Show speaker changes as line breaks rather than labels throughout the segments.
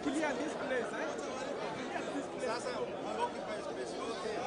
Just clear this place, eh? Clear this place.
Sasa occupy space yote.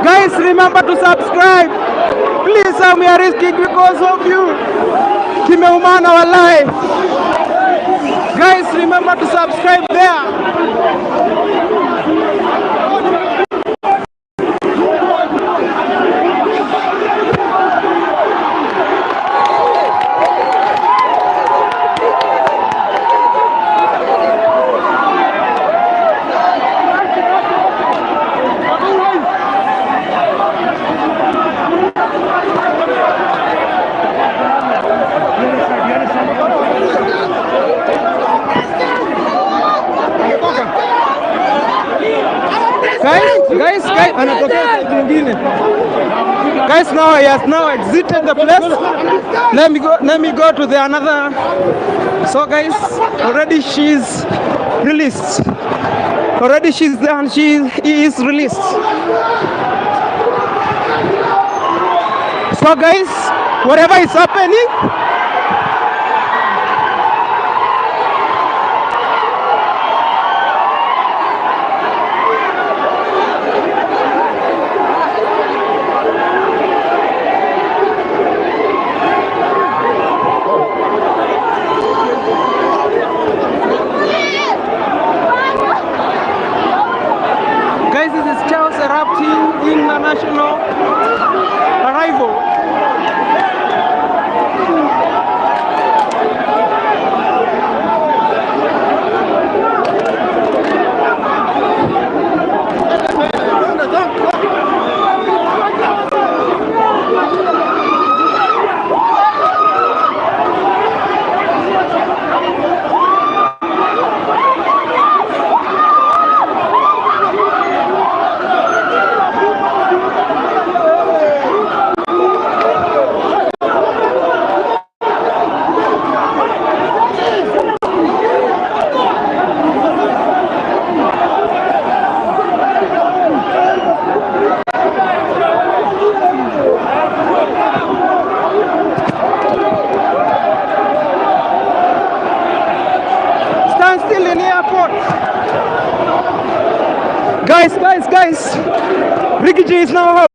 Guys, remember to subscribe. Please, I'm here risking because of you. Kimeumana wallahi. Guys, remember to subscribe there. Guys, guys, anatokea side nyingine. Guys, now he has now exited the place. Let me go to the another. So guys, already she's released. Already she's there and she is released. So guys, whatever is happening, guys, this is chaos erupting in the national arrival. Stand still in the airport. Guys, guys, guys. Riggy G is now out.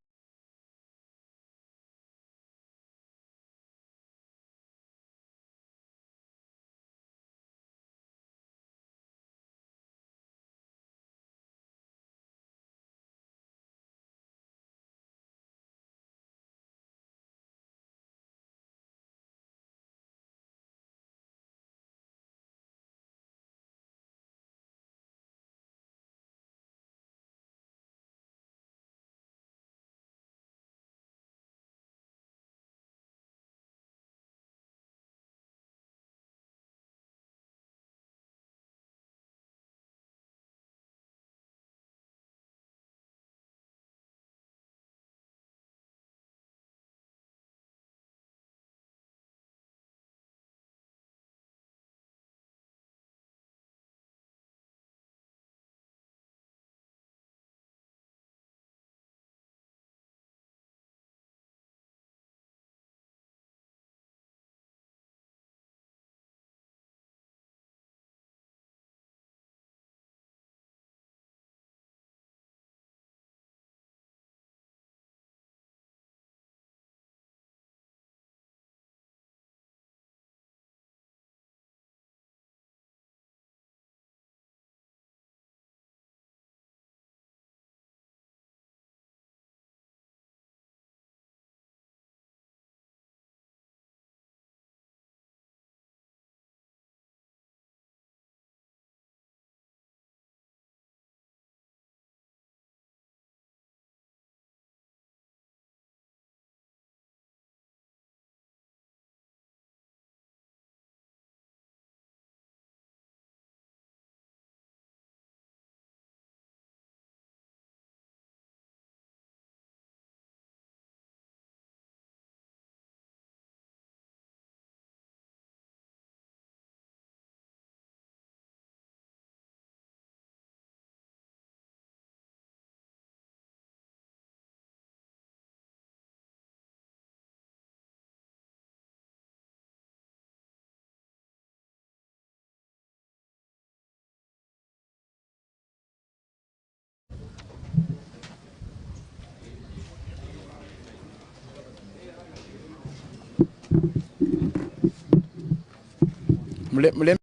Mulembe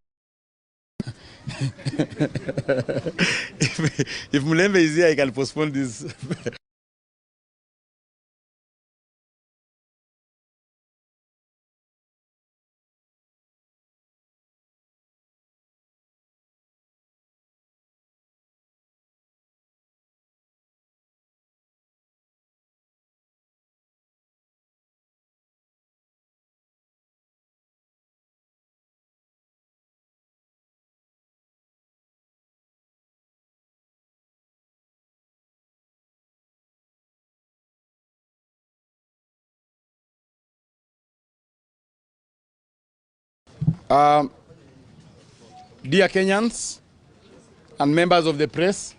if Mulembe is here, he can postpone this. Dear Kenyans and members of the press,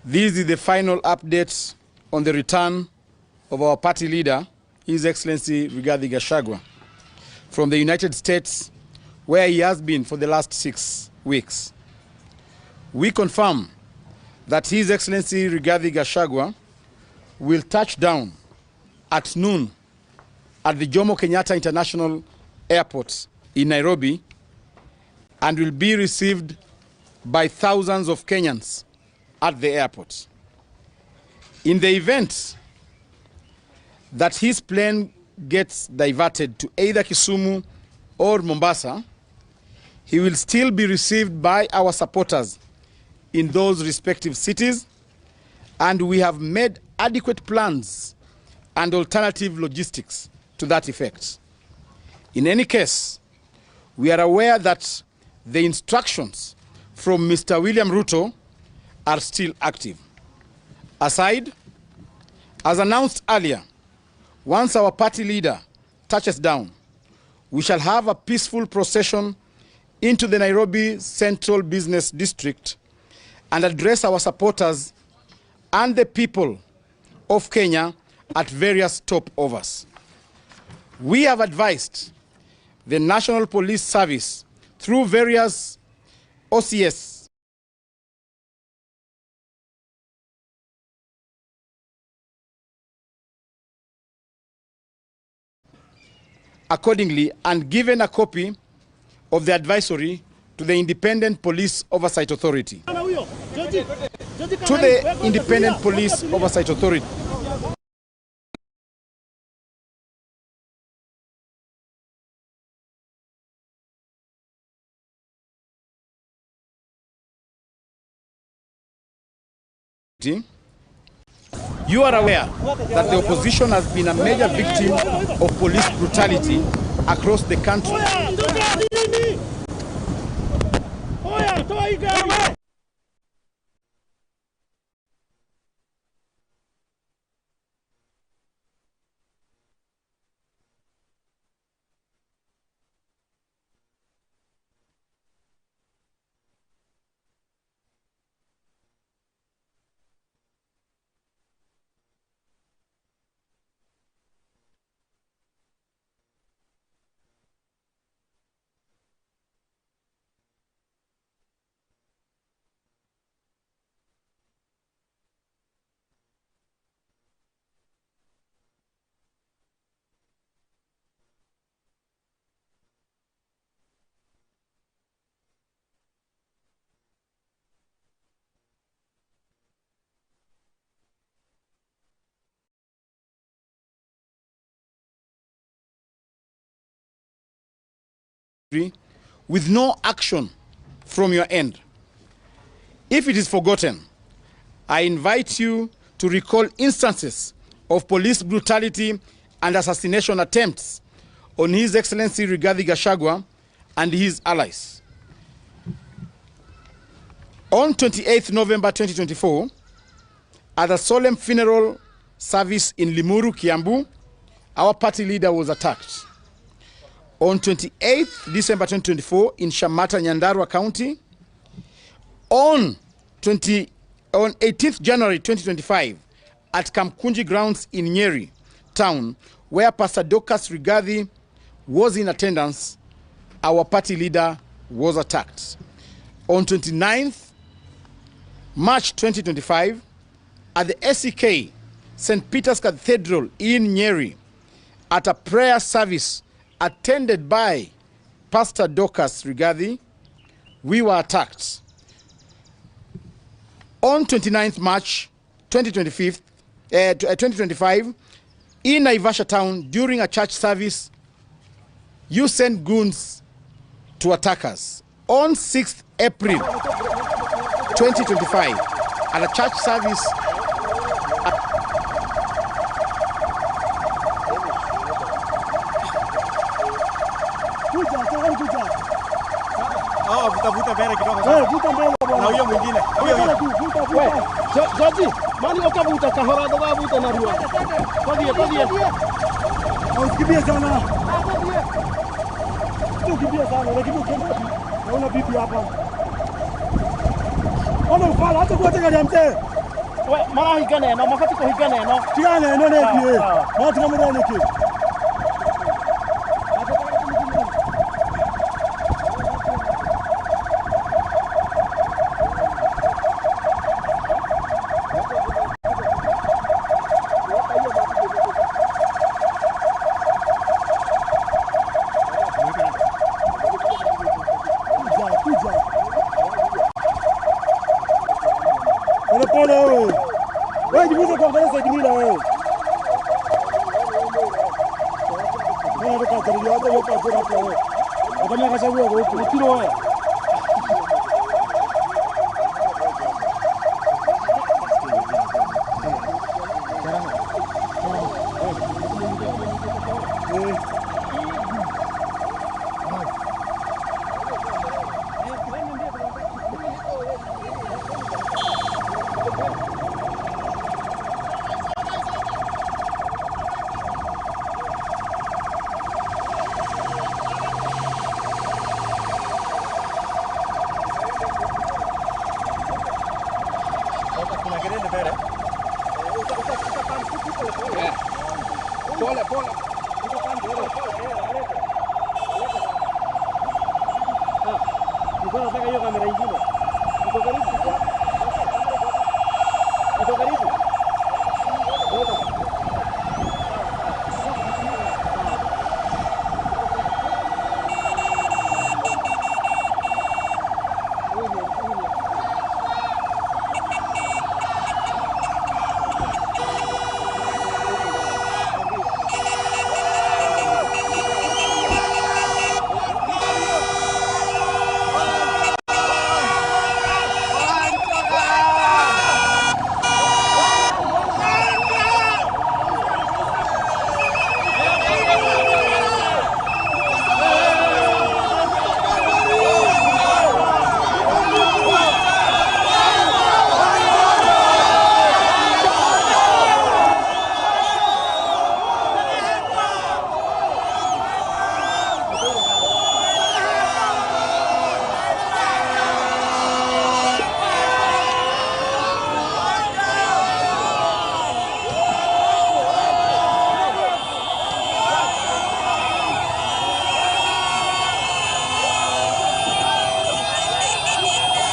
this is the final update on the return of our party leader, His Excellency Rigathi Gachagua, from the United States, where he has been for the last 6 weeks. We confirm that His Excellency Rigathi Gachagua will touch down at noon at the Jomo Kenyatta International Airport in Nairobi and will be received by thousands of Kenyans at the airport. In the event that his plane gets diverted to either Kisumu or Mombasa, he will still be received by our supporters in those respective cities, and we have made adequate plans and alternative logistics to that effect. In any case, we are aware that the instructions from Mr. William Ruto are still active. Aside, as announced earlier, once our party leader touches down, we shall have a peaceful procession into the Nairobi Central Business District and address our supporters and the people of Kenya at various stopovers. We have advised the National Police Service through various OCS accordingly and given a copy of the advisory to the Independent Police Oversight Authority. To the Independent Police Oversight Authority. You are aware that the opposition has been a major victim of police brutality across the country. With no action from your end. If it is forgotten, I invite you to recall instances of police brutality and assassination attempts on His Excellency Rigathi Gachagua and his allies. On 28th November 2024, at a solemn funeral service in Limuru, Kiambu, our party leader was attacked. On 28th December 2024 in Shamata, Nyandarua County. On 18th January 2025 at Kamkunji Grounds in Nyeri town, where Pastor Dorcas Rigathi was in attendance, our party leader was attacked. On 29th March 2025 at the SEK St. Peter's Cathedral in Nyeri, at a prayer service attended by Pastor Dorcas Rigathi, we were attacked. On 29th March 2025, in Naivasha town during a church service, you sent goons to attack us. On 6th April 2025, at a church service
Usikimbie sana. Usikimbie sana, lakini ukienda naona bibi hapa. Ona ufala hata kwa tega ya mzee.
We mara higane no mafati ko higane no.
Tigane no ne bi. Ma tiga mo ne ki. Wewe jifunze kuangalia side mila wewe. Wewe unataka kurudia hapo wewe kwa hapo wewe. Kama kachagua kwa huko kilo wewe.
Pole pole.
Nataka hiyo kamera ingine. Iko karibu. Iko karibu.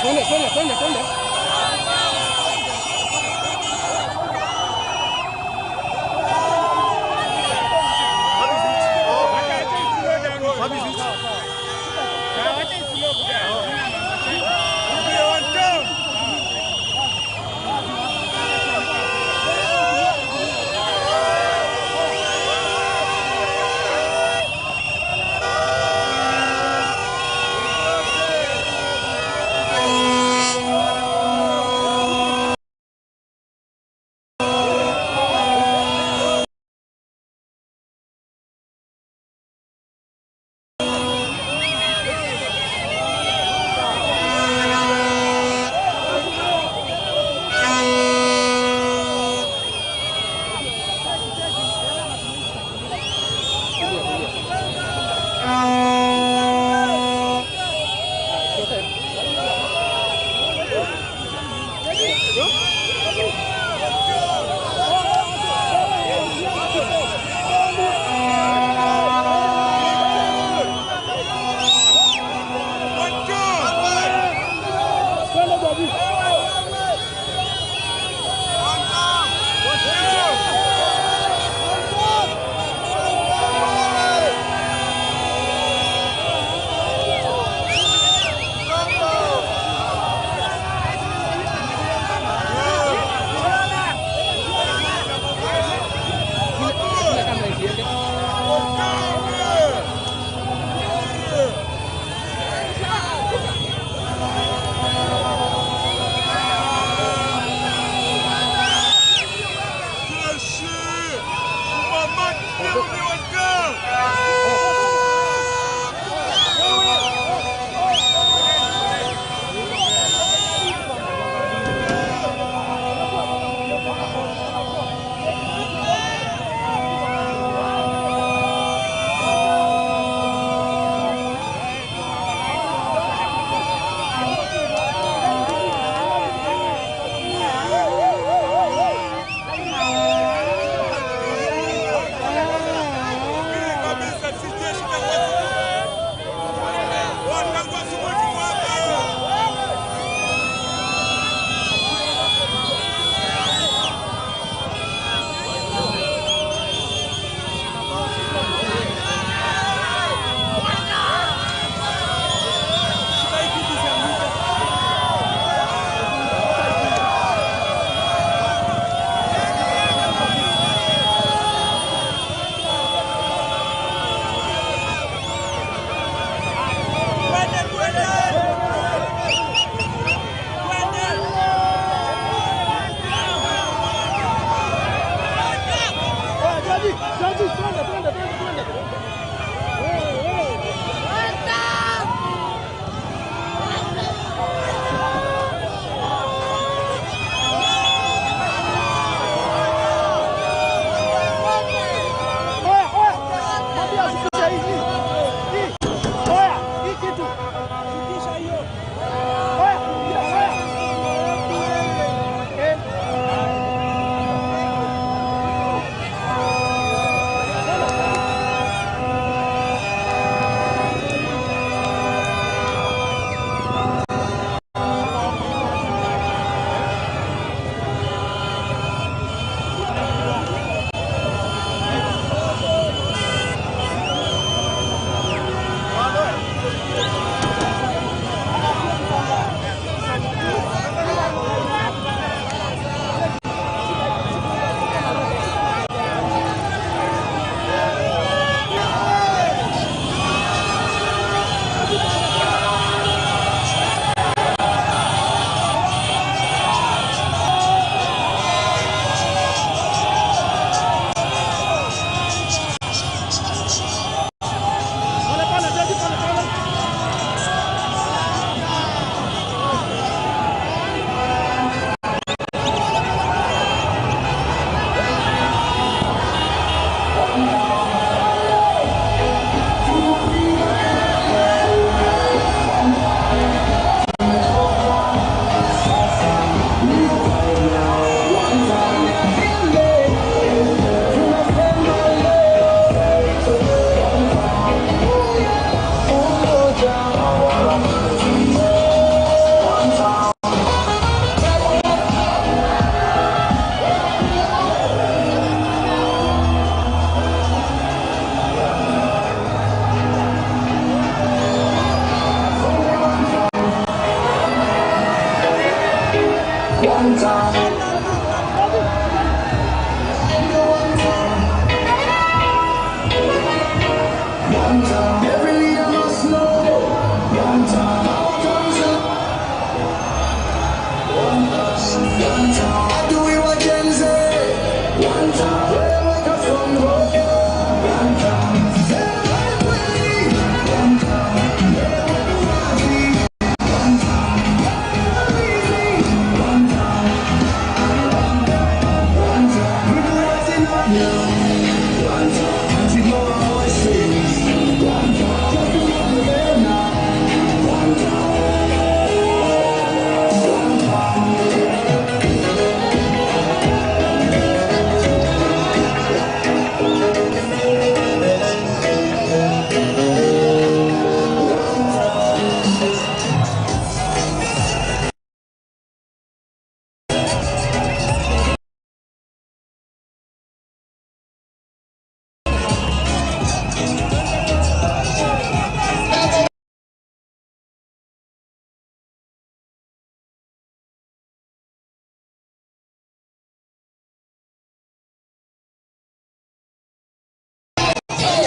Twende, twende, twende, twende.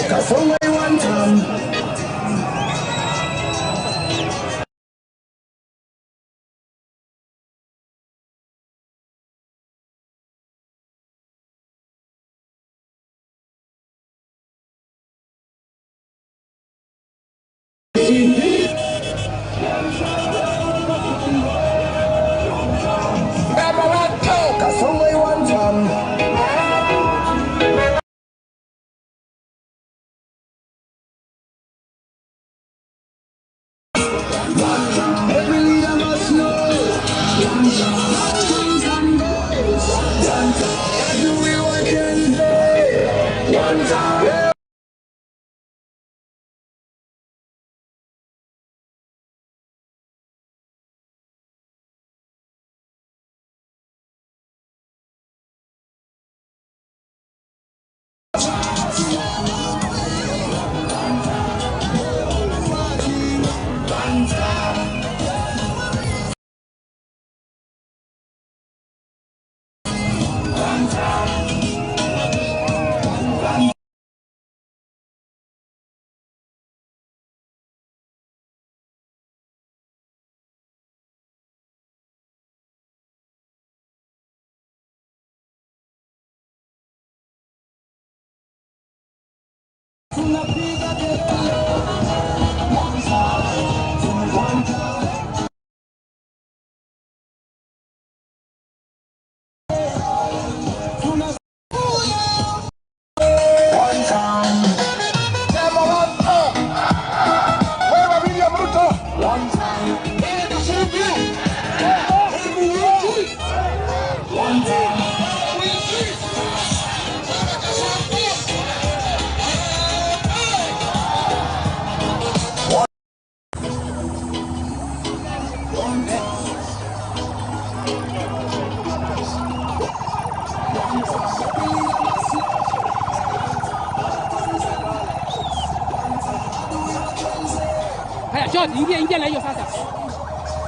Kasonga one time.
Haya, George, ingia ingia na hiyo sasa.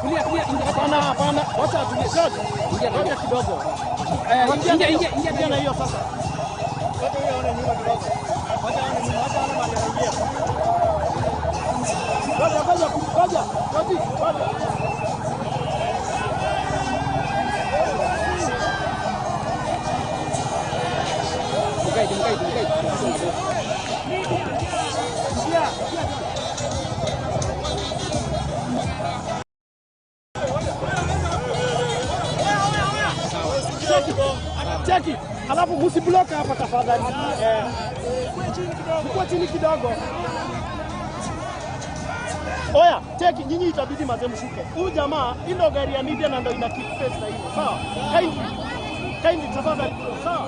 Kulia kulia, ingia.
Hapana, hapana. Wacha atulie. George,
Ingia na
ngoja
hiyo.
kidogo. Eh,
Ingia ingia ingia
ingia na hiyo sasa. Wacha huyo aone nyuma kidogo. Wacha aone nyuma, wacha aone mahali anaingia. Ngoja, ngoja, ngoja. George, ngoja.
Mkaidi, mkaidi, mkaidi.
Cheki. Cheki. Alafu msiblock hapa tafadhali. Eh. Mkue chini kidogo. Oya, cheki nyinyi itabidi mazee mshuke. Huyu jamaa hii ndo gari ya media na ndo ina keep pace na hivyo. Sawa? Kindly. Kindly tafadhali. Sawa?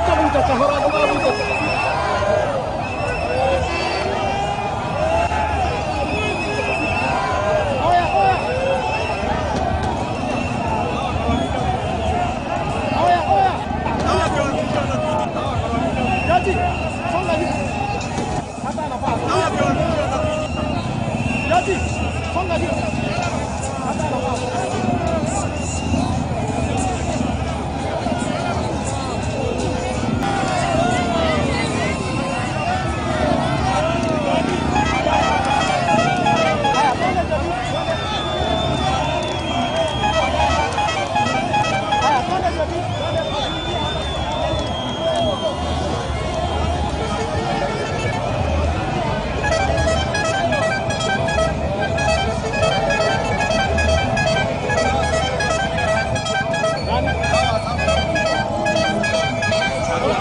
Kabuta kahora kabuta. Oya, oya. Oya, oya. Jaji, songa juu. Hata anafaa. Jaji, songa juu. Hata anafaa. Haya, twende Jaji, twende. Haya, twende Jaji, twende.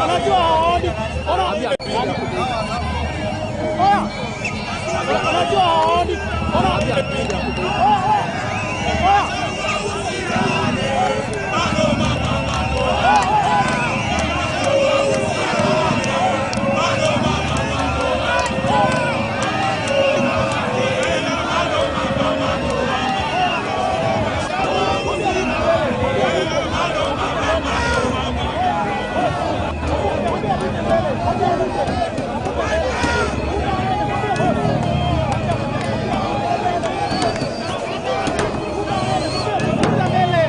Anajua haoni. Ona. Oya. Anajua haoni. Ona. Oya, oya. Oya. Vuta mbele.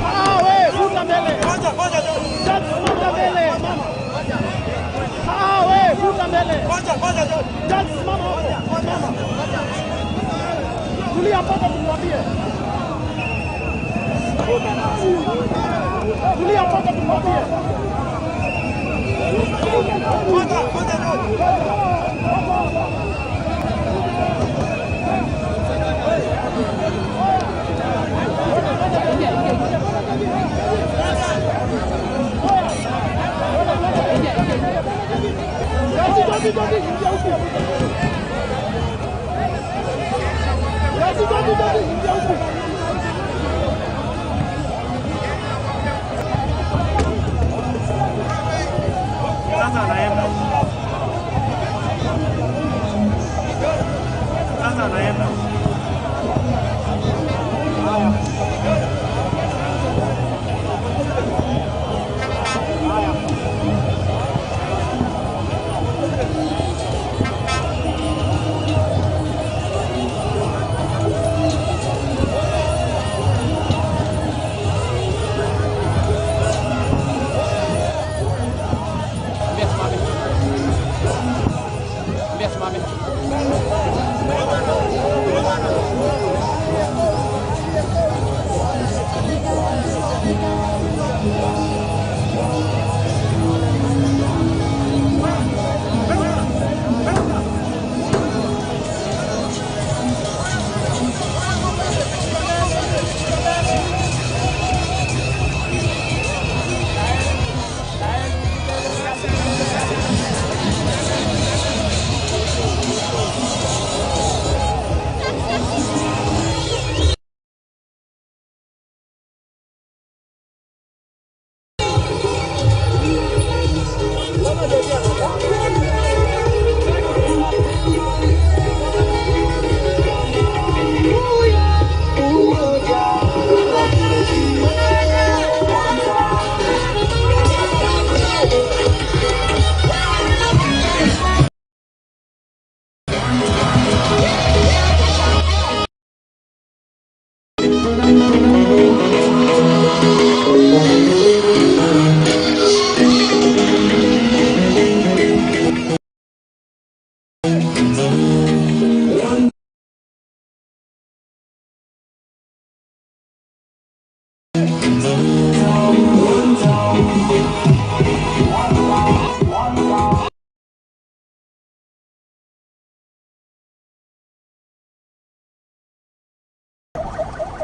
Ah, we, vuta mbele. Judge, vuta mbele. Ah, we, vuta mbele. Judge, simama hapo. Simama. Tulia mpaka tumwambie. Tulia mpaka tumwambie. Jaji, jaji, jaji, ingia huku. Jaji, jaji, jaji, ingia huku.
Sasa anaenda.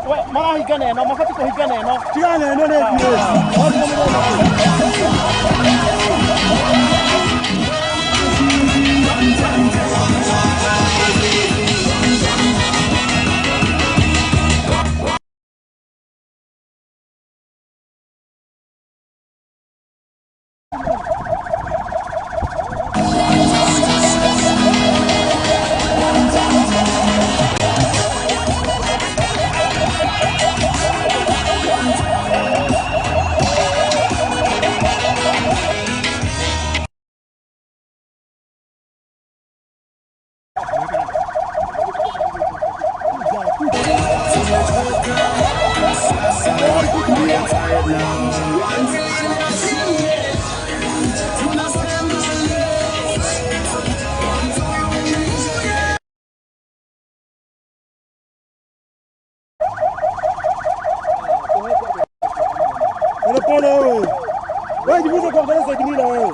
We marahingana ĩno mabatiĩ kũhingana ĩno.
Tigana ĩno nĩ Pole wewe. Wewe jifunze kuangalia side mila wewe.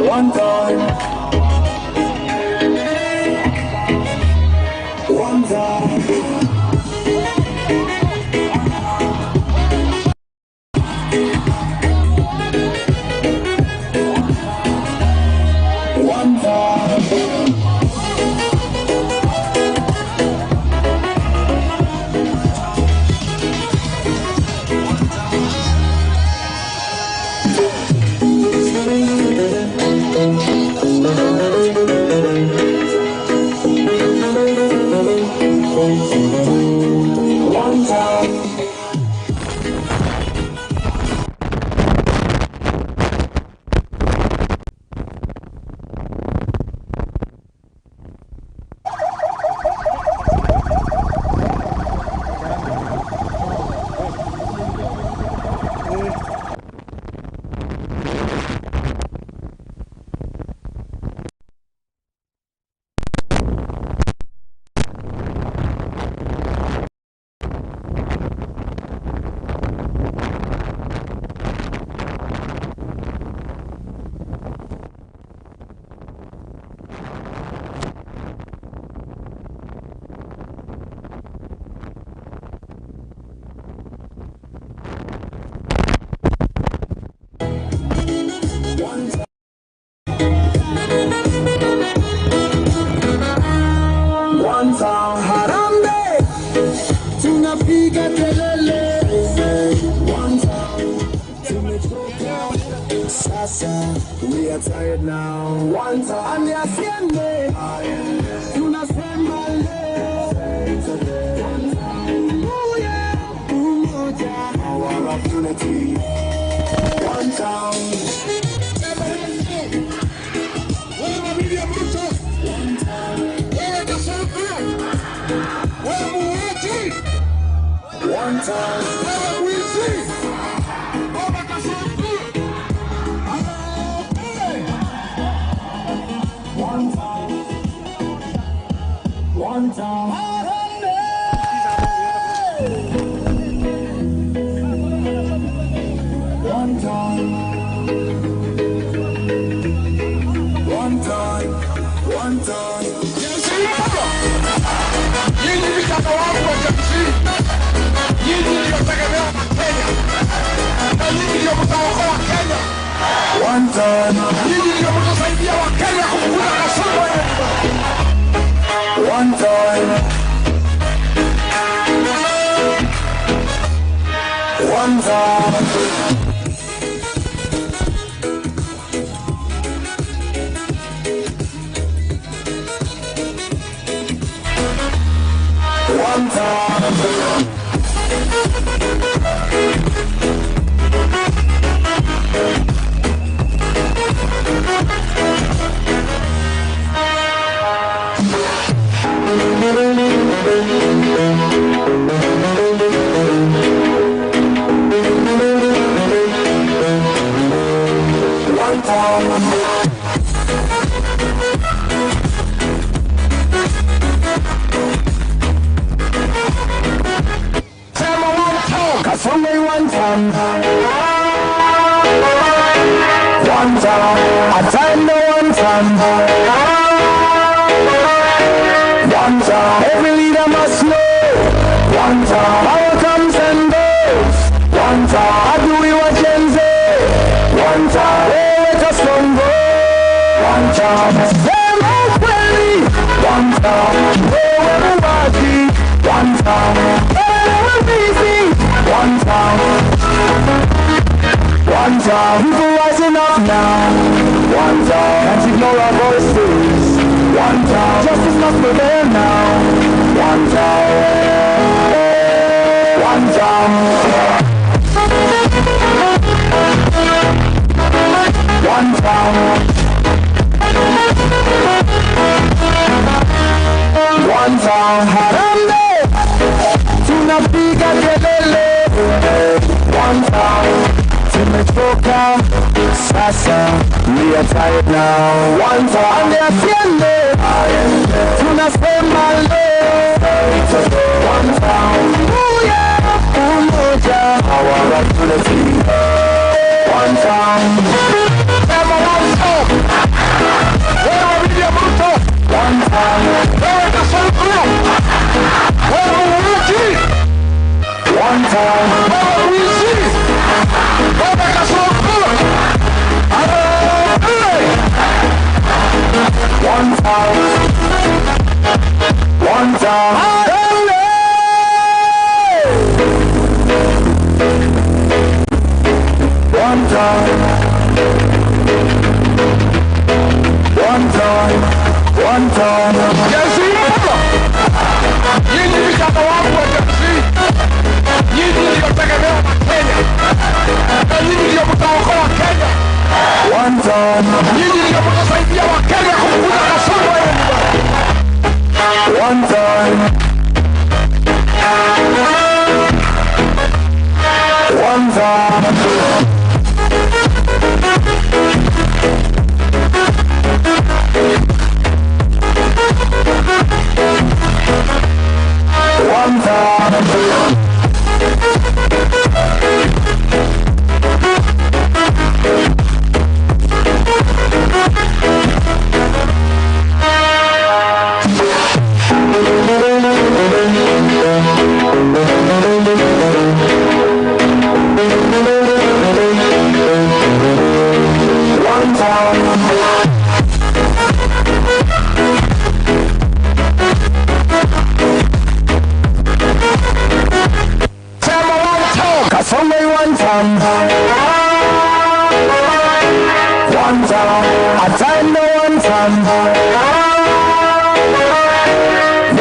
One time. One time. One time. One time. One time. Harambee, tunapiga kelele. One time, tumechoka. Sasa we are tired now. One time, asiende. Tunasema leo. Umoja, umoja. Power of unity. One time. One time. One time. One time. One time. One time. One time.
Nyinyi vijana wangu wa jamii, nyinyi ndio tegemeo la Kenya, na nyinyi ndio mtaokoa Kenya.
One time.
Nyinyi ndio mtasaidia Wakenya kufukuza kasumba.
One time. One time. One time. Sema one time. Kasonge one time. One time. A time no one time. One time. Every leader must know. One time. Power comes and goes. One time. Adui wa Gen Z. One time. Wewe Kasongo. One time. Sema ukweli. One time. Wewe muwazi. One time. Wewe mwizi. One time. One time. People rising up now. One time. Can't ignore our voices. One time. Justice must prevail now. One time. One time. One time. One time. Harambee, tunapiga kelele. One time. Tumechoka sasa, we are tired now. One time. Ande tunasema leo. One time. Umoja, our unity. One time. Sema one time. Wewe William Ruto. One time. Wewe Kasongo. Wewe Uruki. One time. Wewe Mwizi. Wewe Kasongo. One time. One time. One time. One time. One time.
Gen Z, nyinyi vijana wangu wa Gen Z, nyinyi ndio tegemeo la Kenya, na nyinyi ndio mtaokoa Kenya.
One time.
Nyinyi ndio mtasaidia Wakenya kufukuza Kasongo aende nyumbani.
One time. One time. One time. One time.
Sema one time.
Kasonge one time. One time. A time no one time.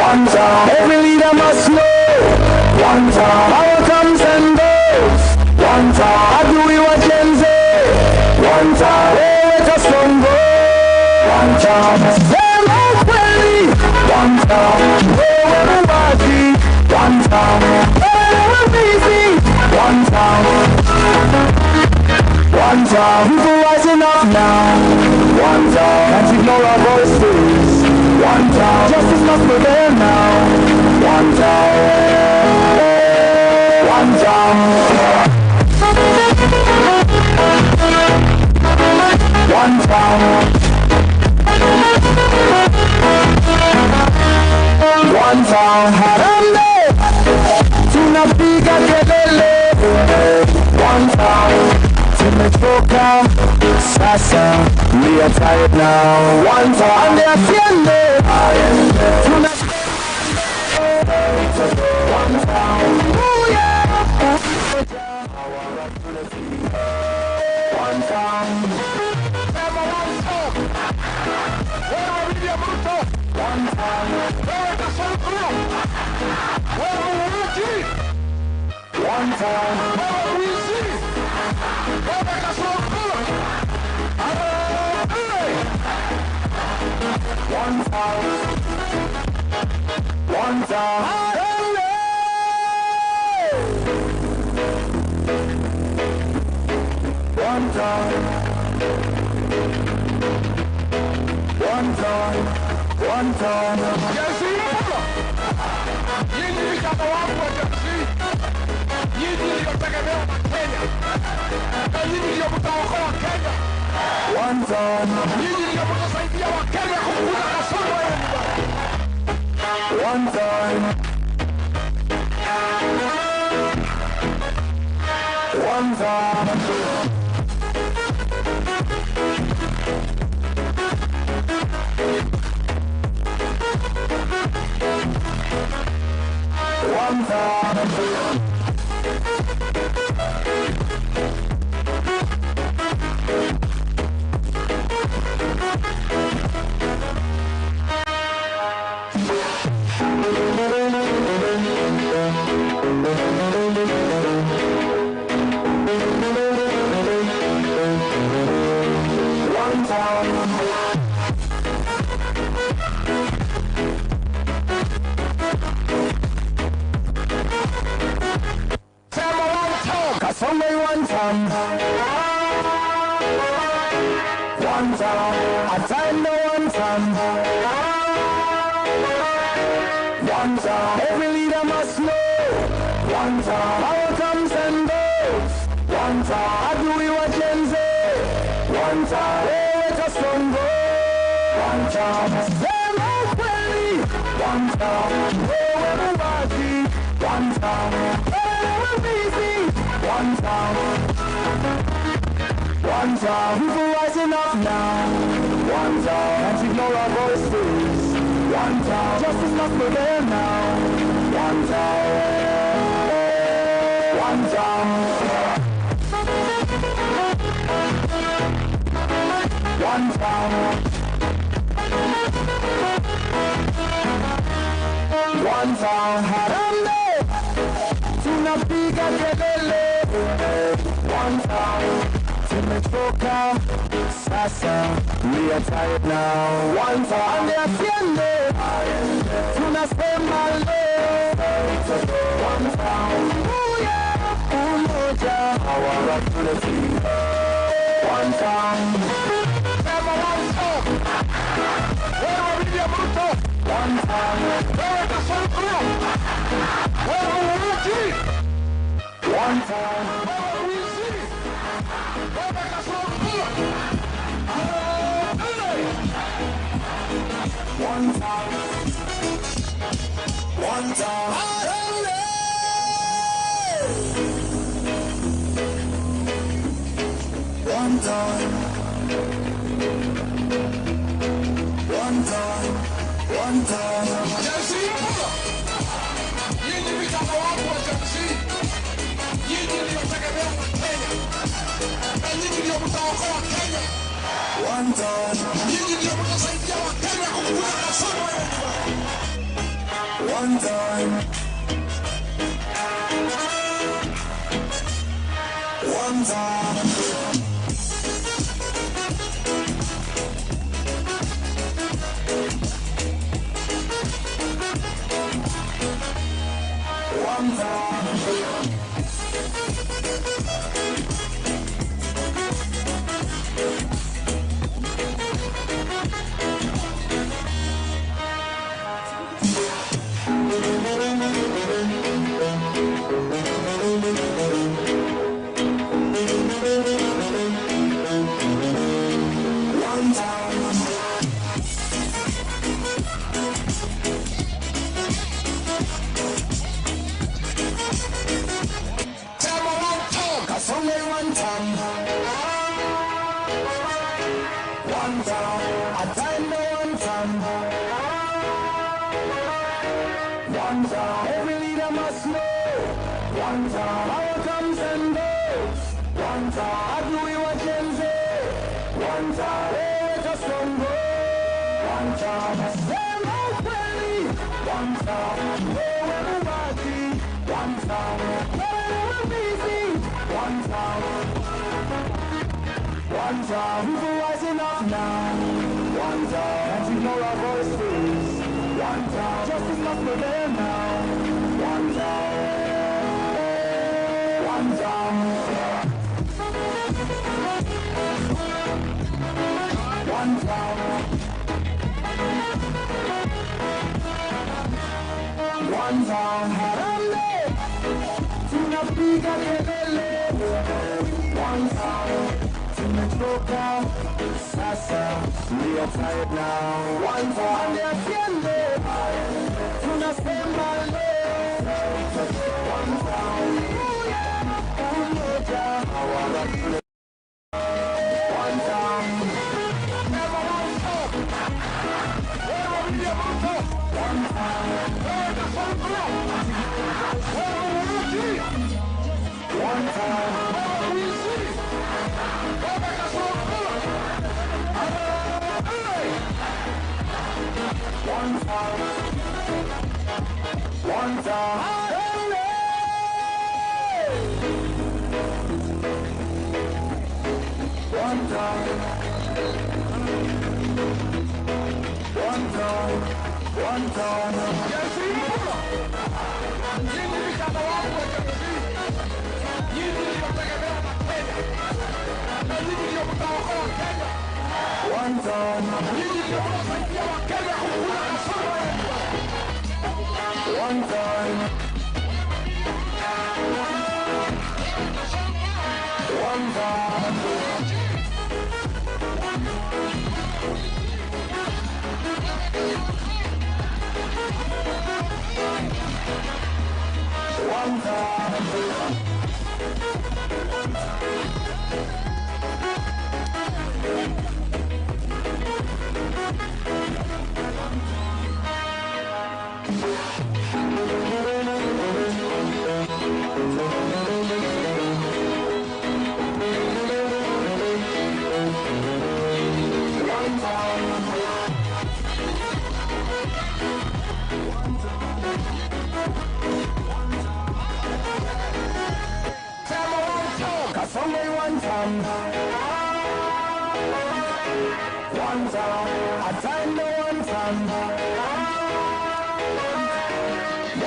One time. Every leader must know. One time. Power comes and goes. One time. Adui wa Gen Z. One time. Wewe Kasongo. One time. Sema ukweli. One time. Wewe muwazi. One time. Wewe mwizi. One time. One time. People rising up now. One time. Can't ignore our voices. One time. Justice must prevail now. One time. One time. One time. One time. Harambee, tunapiga kelele. One time. Tumechoka sasa, we are tired now. One time. Ande asiende, tuna one time. One time.
Sema one time. Wewe William Ruto.
One time.
Wewe Kasongo. Wewe Uruki.
One time.
Wewe Mwizi. Wewe Kasongo.
One time. One time. One time. One time, one time.
Nyinyi vijana wangu wa Gen Z, nyinyi ndio tegemeo la Kenya, na nyinyi ndio mtaokoa Kenya.
One time,
Nyinyi ndio mtasaidia Wakenya kufukuza kasoro wewe nyumbani.
one time. One time. One time. One time.
Sema one time.
Kasongo one time. One time. A time no one time. One time. Every leader must know. One time. Power comes and goes. One time. Adui wa Gen Z. One time. Wewe Kasongo. One time. Sema ukweli. One time. Wewe muwazi. One time. Wewe mwizi. One time. One time, people rising up now. One time, can't ignore our voices. One time, justice must prevail now. One time, one time, one time, one time. Harambee, tunapiga kelele. One time. Tumechoka sasa, we are tired now. One time, asiende, tunasema leo. One time, umoja, our unity. One time,
Sema one time. Wewe William Ruto,
one time,
wewe Kasongo, wewe muuaji,
one time.
wewe mwizi, wewe Kasongo.
One time, one time. One time, one time, one time.
Gen Z mpya. Nyinyi vijana wangu wa Gen Z, nyinyi ndio tegemeo la Kenya, na nyinyi ndio mtaokoa Kenya.
One time,
Nyinyi ndio mtasaidia Wakenya kufukuza kasoro wewe nyumbani.
one time. One time. One time. One time.
Sema one time.
Kasongo one time. One time. A time no one time. One time. Every leader must know. One time. Power comes and goes. One time. Adui wa Gen Z. One time. Wewe Kasongo. One time. Sema ukweli. One time. Wewe muwazi. One time. Wewe mwizi. One time. One time. People rising up now. One time. Can't ignore our voices. One time. Justice must prevail now. One time. One time. One time. One time. Harambee, tunapiga kelele. One time. Tumechoka sasa, we are tired now. One time. Asiende, tunasema leo. One time. Umoja. One time.
Never one stop. Wewe William Ruto.
One time.
Wewe Kasongo. Wewe Muluki.
One time.
Wewe Wizi. Wewe Kasongo.
One time. One time. One time. One time. One time.
Nyinyi vijana wangu wa Gen Z, nyinyi ndio tegemeo la Kenya, na nyinyi ndio mtaokoa Kenya.
One time.
Nyinyi ndio mtasaidia Wakenya kukula kasoro yetu.
One time. One time. One time. One time.
Sema one time.
Kasongo one time. One time. Atanda one time.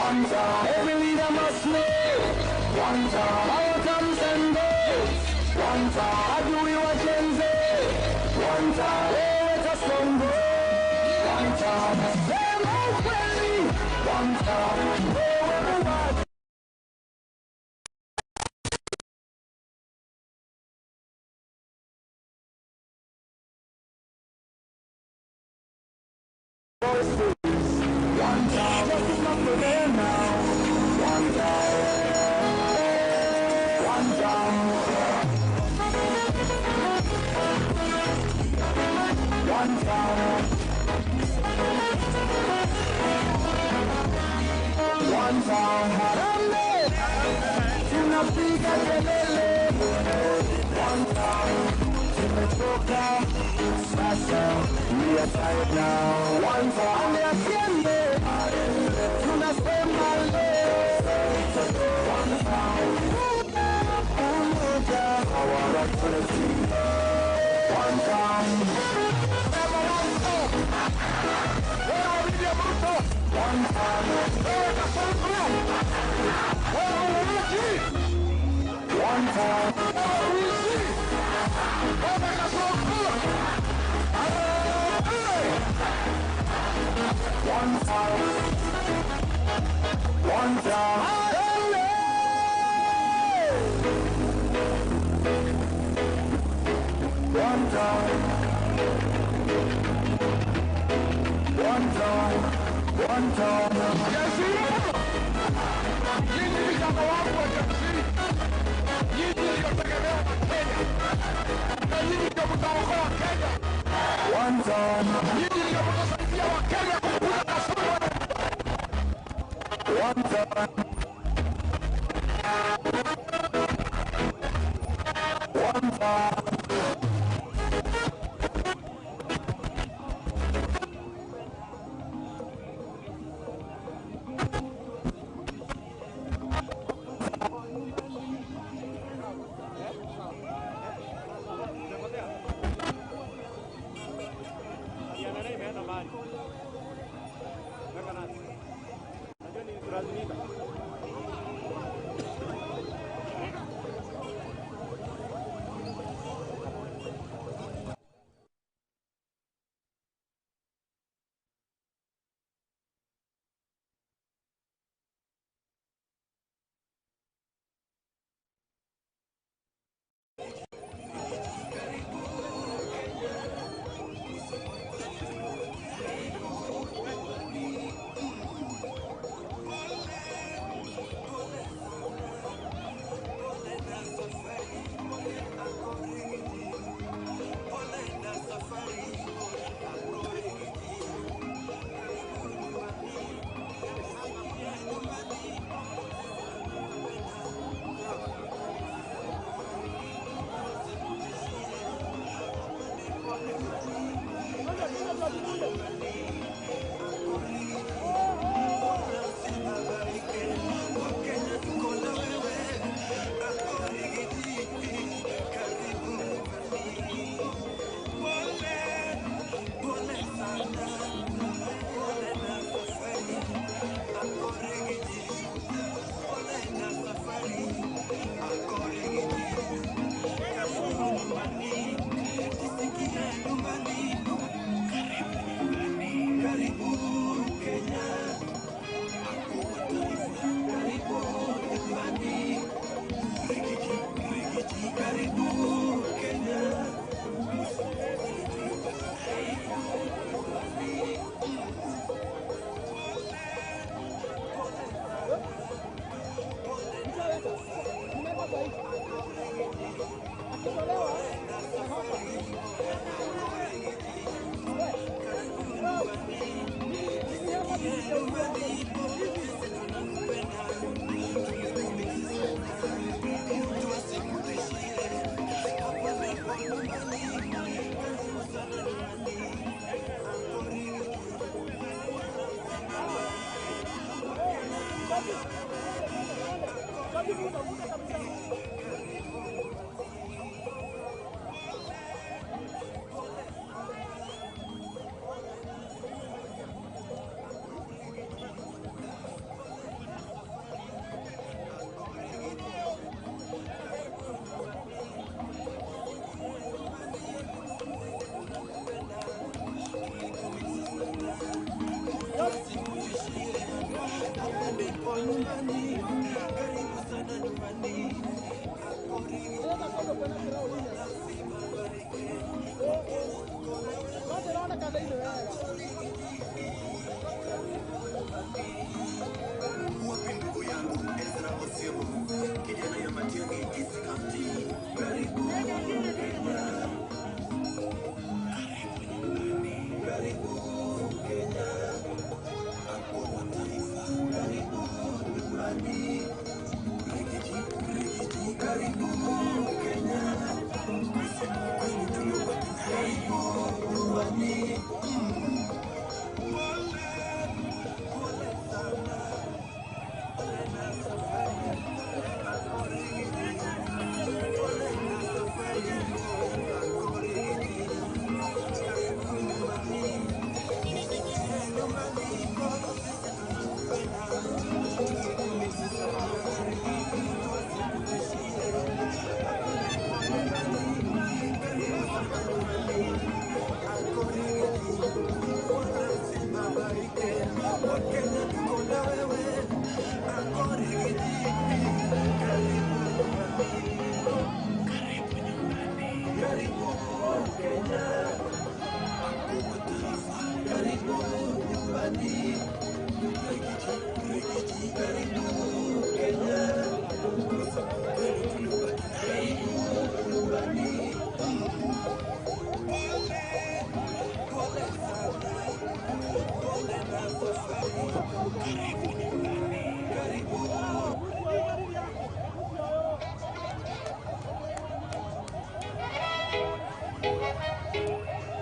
One time. Every leader must know. One time. Power comes and goes. One time. Adui wa Gen Z. One time. Wewe Kasongo. One time. Sema ukweli. One time. Wewe uwazi. One time. Just enough for them now. One time. One time. One time. One time. Harambee, tunapiga kelele. One time. Tumechoka sasa, we are tired now. One time. Asiende, tunasema leo. One time. Umoja. One time.
Sema one time. Wewe William Ruto.
One time.
Wewe Kasongo. Wewe Muluki.
One time.
Wewe Wizi. Wewe Kasongo.
One time. One time. One time. One time. One time.
Gen Z, nyinyi vijana wangu wa Gen Z, nyinyi ndio tegemeo la Kenya, na nyinyi ndio mtaokoa Kenya.
One time.
Nyinyi ndio mtasaidia Wakenya kukula kasoro yetu.
One time. One time.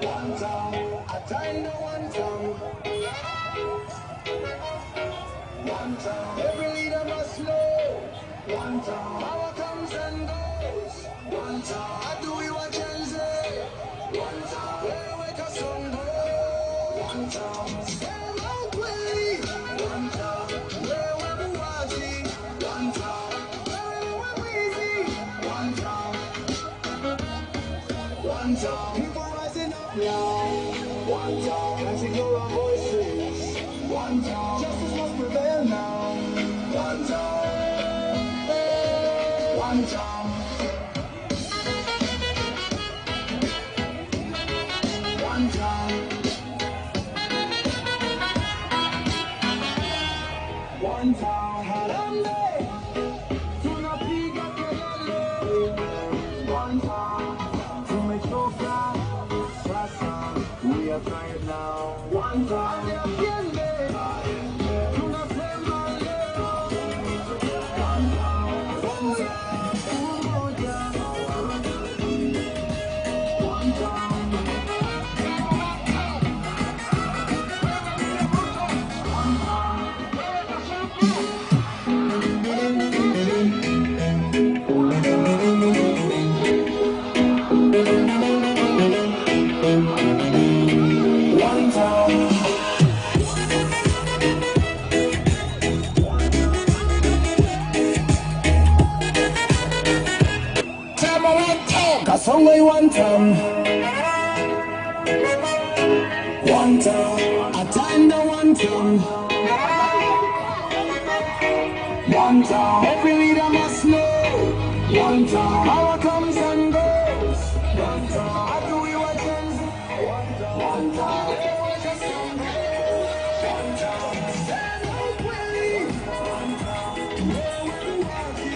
One time, I tell no one time. One time, every leader must know. One time, power comes and goes. One time, I do we watch and say. One time, wewe kasongo. One time, sema ukweli. One time, wewe muwazi. One time, wewe mwizi. One time. One time, people rising up now. One time, can't ignore our voices. One time, justice must prevail now. One time, one time, one time, one time. Harambee, tunapiga kelele. One time, tumechoka sasa, we are tired now. One time, atiende, tunasema leo. One time, umoja. One time. One time. Kasongo one time. One time. Atanda one time. One time. Every leader must know. One time. Power comes and goes. One time. I do we watch and one time. One time. Sema ukweli. One time. Wewe muwazi.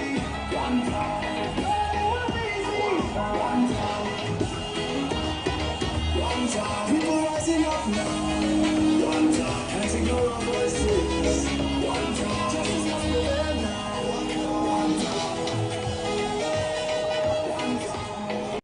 One time. Wewe mwizi. One time. One time. People rising up now. One time. Can't ignore our voices. One time. Justice must prevail now. One time. One time.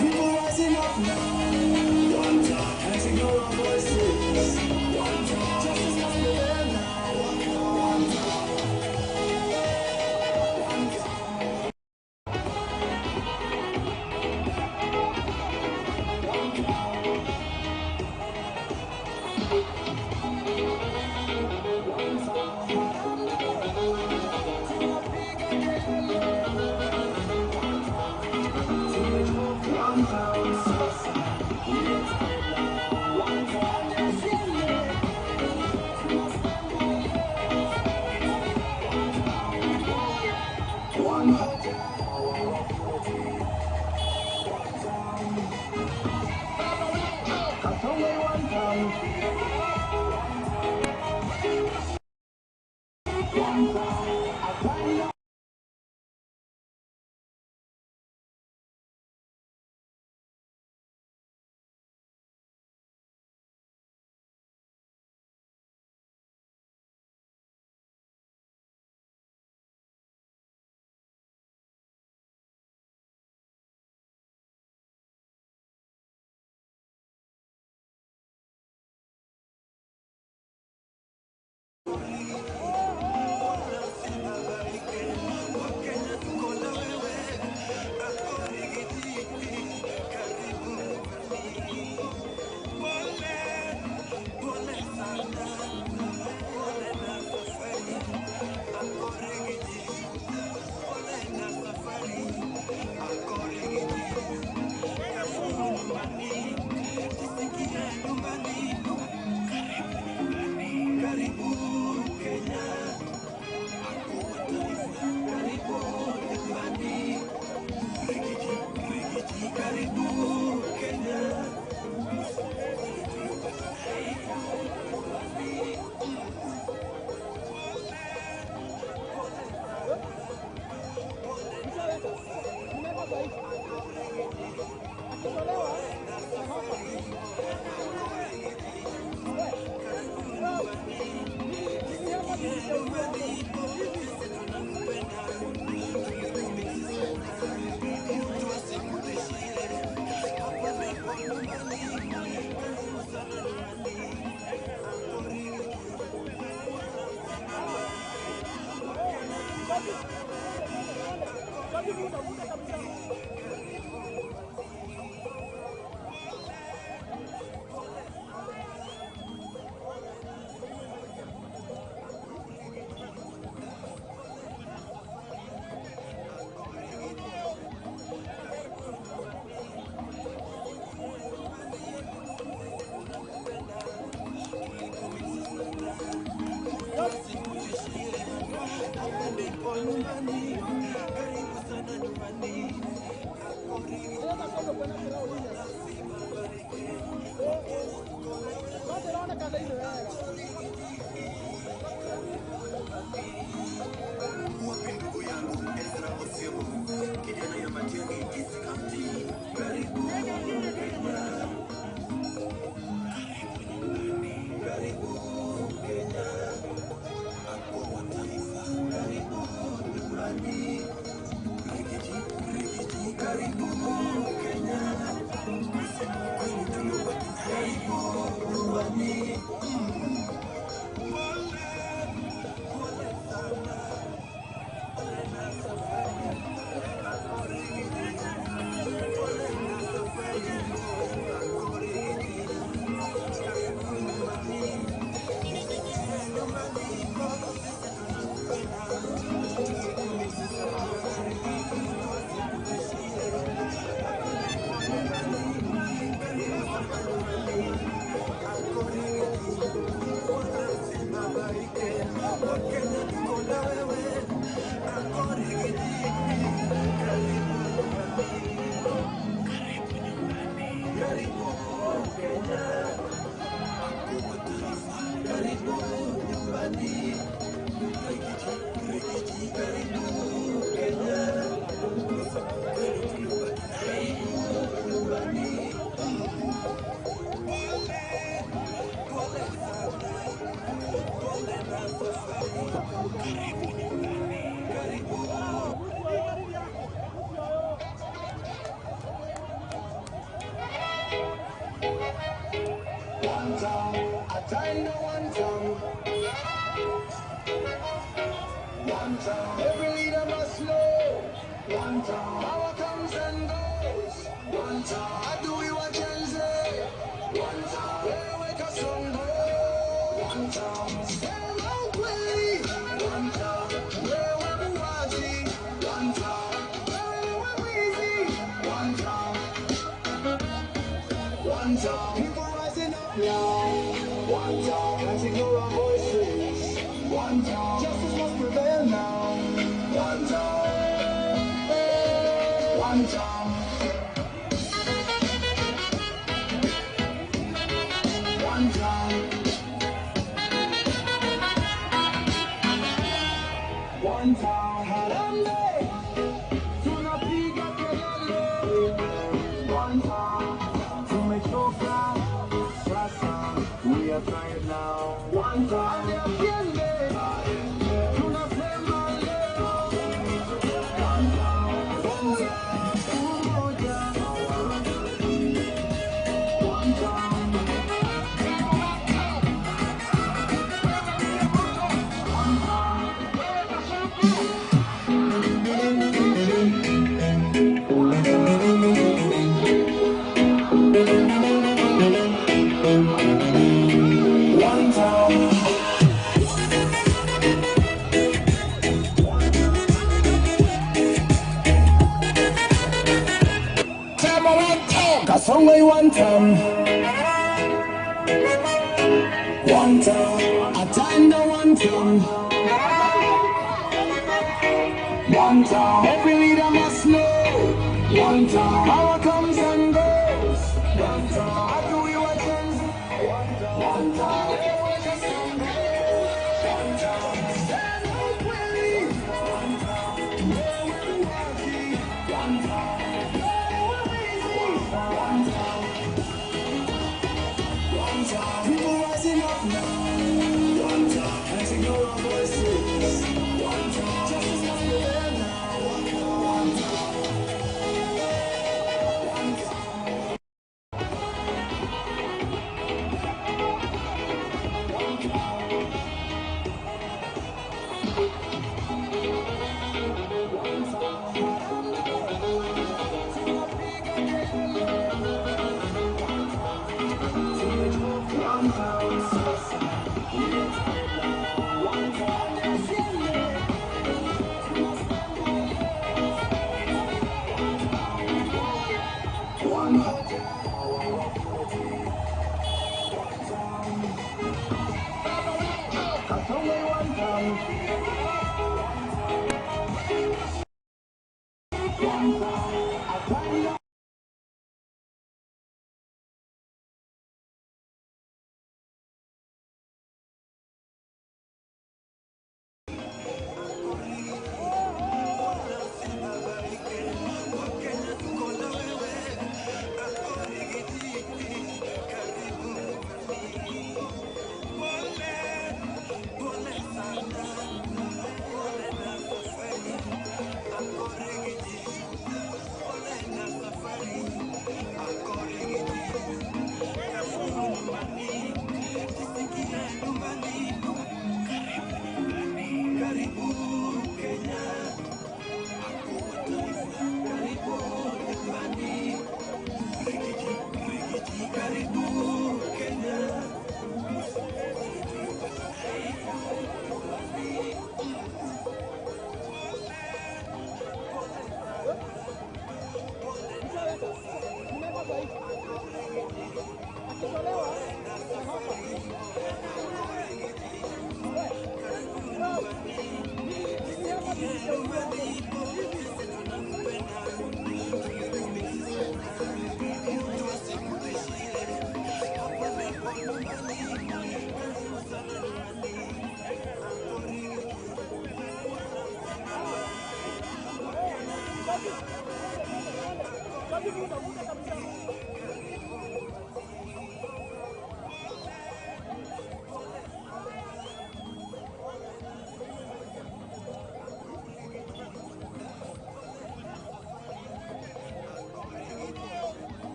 People rising up now. One time, can't ignore our voices. One time, I do you a Gen Z. One time, wake us on. Sema ukweli. Wewe muuaji. Wewe mwizi. One time. People rising up now. One time. Can't ignore our voices. One time. Justice must prevail now. One time. One time. One time. One time. Harambee. Tunapiga kelele. One time. Tumechoka sasa, we are tired now. One time. Atiende. Tunasema leo. One time. Umoja. One time. One time.
Sema one time.
Kasongo one time. One time. Atanda one time. One time. Every leader must know. One time. Power comes and goes. One time. Adui wa Gen Z. One time. One time. Sema ukweli. One time. Wewe muuaji. One time. Wewe mwizi. One time. One time. People rising up now. One time. Can't ignore our voices. One time. Justice must prevail now. One time. One time. One time. Sasa.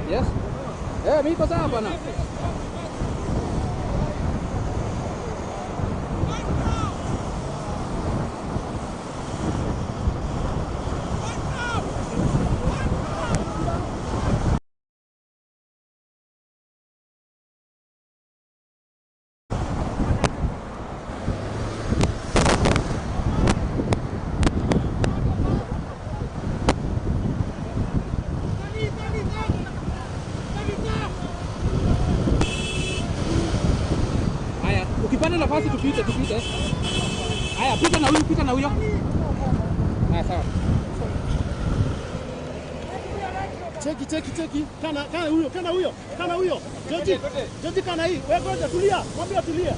Yes. Eh, mimi niko sawa bwana. Haya, ukipata nafasi tupite, tupite. Haya, pita na huyu, pita na huyo. Haya, sawa.
Cheki cheki cheki. Kana kana huyo, kana huyo, kana huyo. Joji, Joji kana hii. Wewe ngoja tulia. Mwambie tulia.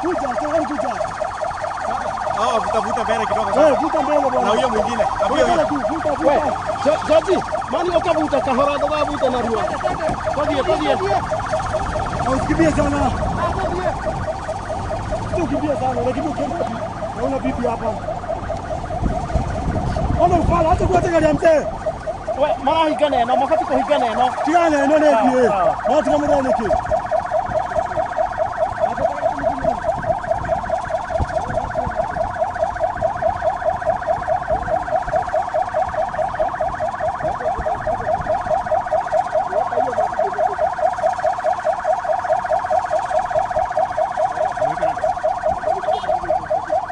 Kuja, tafadhali kuja.
Hawa vuta mbele kidogo.
Wewe vuta mbele bwana.
Na huyo mwingine.
Vuta tu, vuta vuta.
Joji, mani ukavuta kahora thugavuta narua. Tothie, tothie.
Na usikimbie sana. Usikimbie sana, unakimbia ukienda wapi? Naona bibi hapa. Ona ufala, acha kuacha gari ya mzee.
We, marahingana ĩno, mabatiĩ kũhingana ĩno.
Tigana ĩno nĩ thiĩ.
Sawa.
No tiga mũrore nĩkĩ?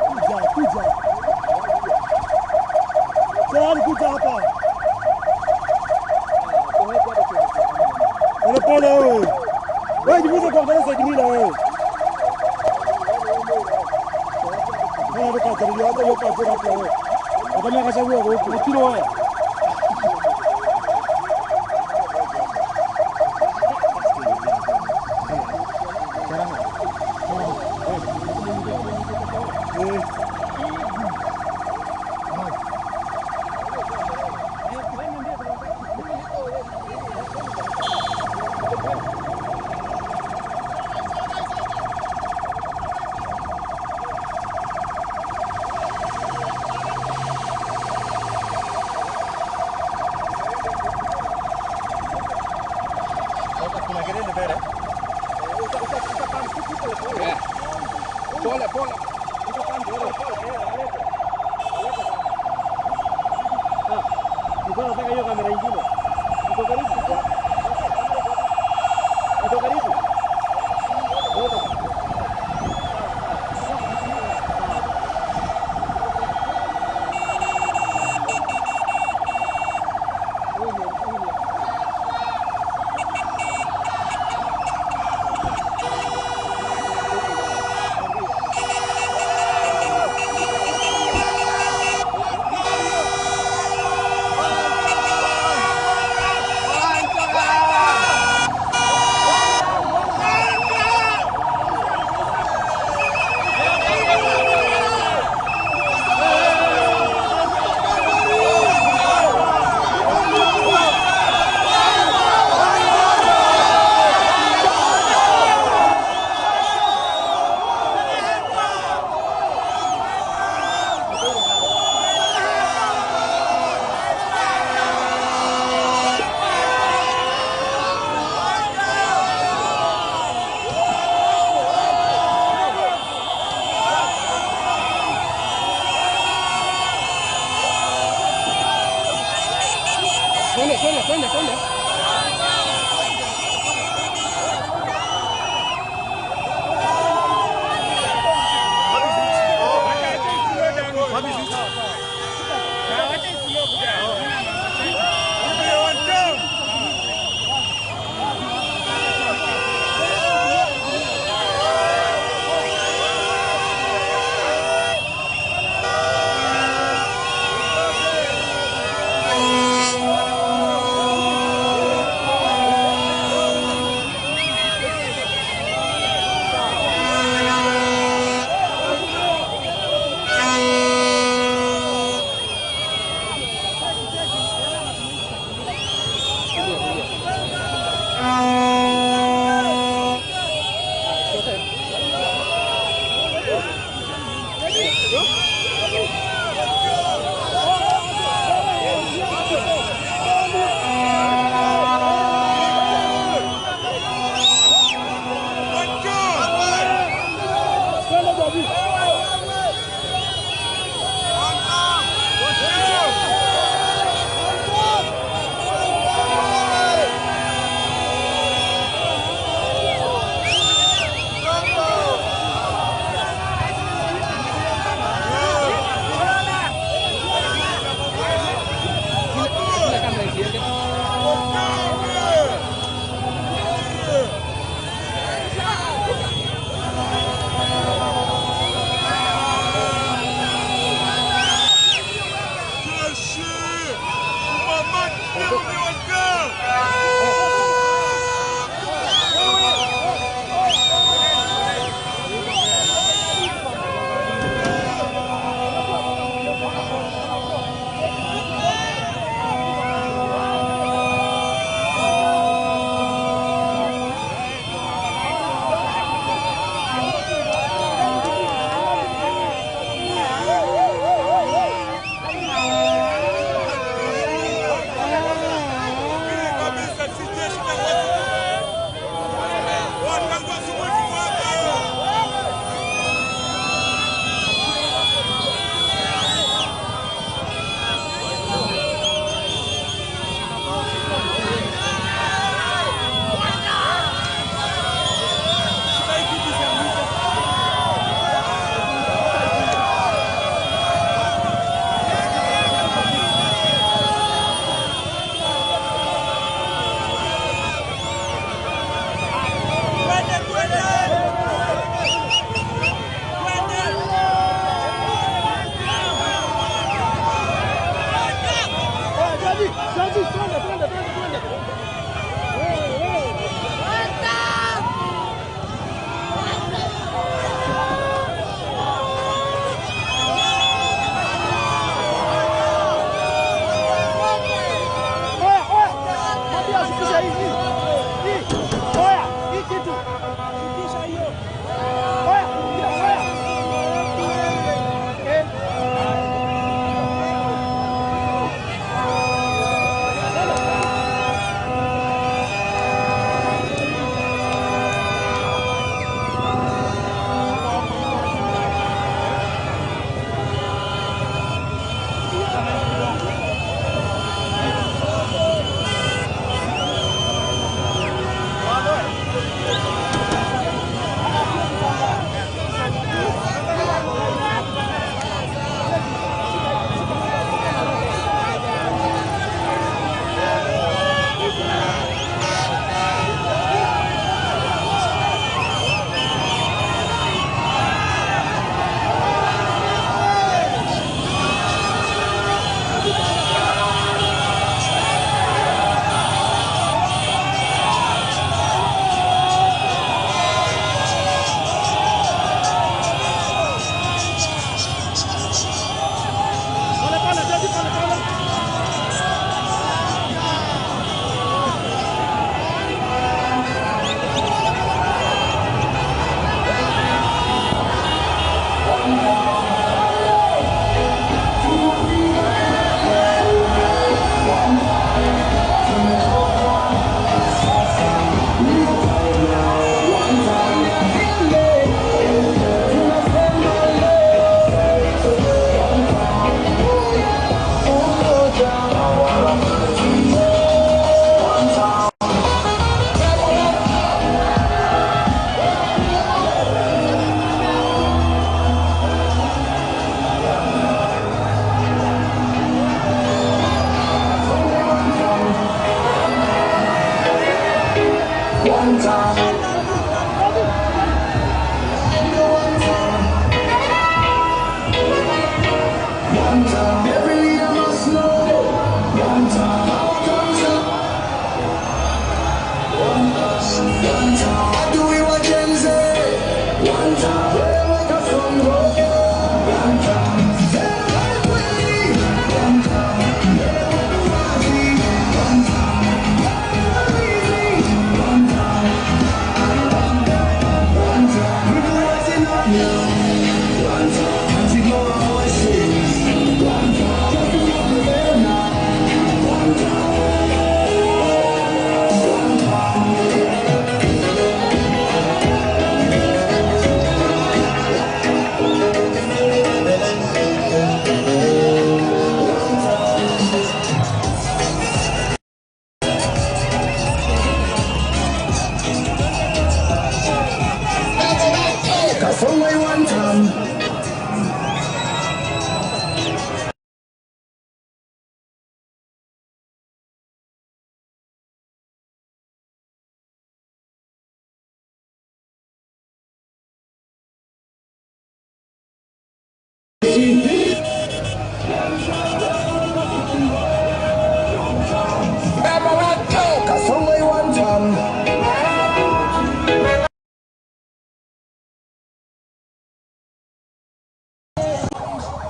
Kuja, kuja. Tayari kuja hapa. Pole pole wewe. Wewe jifunze kuangalia side mirror wewe. Wewe ndio kaja hata hiyo kaja hapo wewe. Atamia kachagua kwa huko.
Kilo wewe.
Eh.
Kuna kelele mbele.
Pole pole.
Nilikuwa nataka hiyo kamera ingine. Iko karibu. Iko karibu.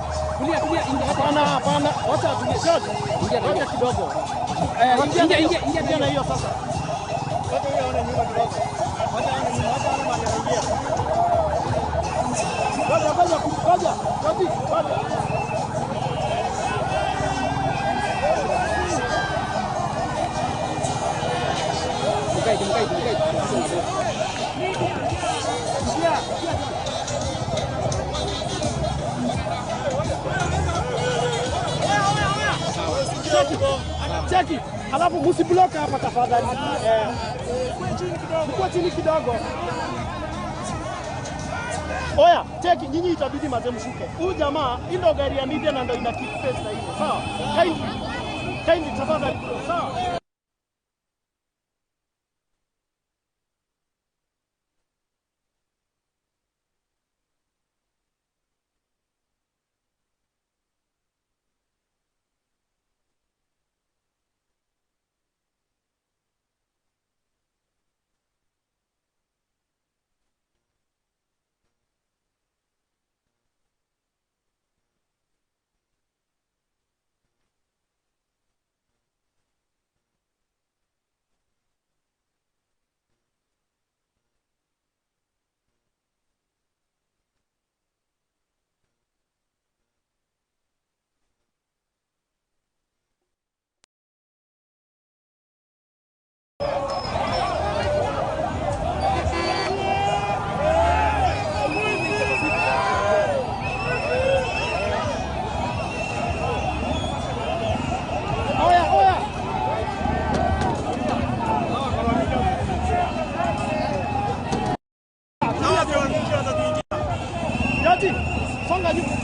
Hapana, hapana. Wacha atulie. Ngoja kidogo. Ingia, ingia, ingia na hiyo sasa. Wacha huyo aone nyuma kidogo. Wacha aone nyuma, wacha aone mahali anaingia. Ngoja, ngoja, ngoja. Ngoja, ngoja.
Mkaidi, mkaidi, mkaidi.
Cheki. Cheki. Alafu msiblock hapa tafadhali. Mkue chini kidogo. Oya, cheki, nyinyi itabidi mazee mshuke. Huyu jamaa hii ndo gari ya media na ndo ina keep pace na hivyo. Sawa? Kindly. Kindly tafadhali. Sawa? Oya, oya. Jaji, songa nyuma.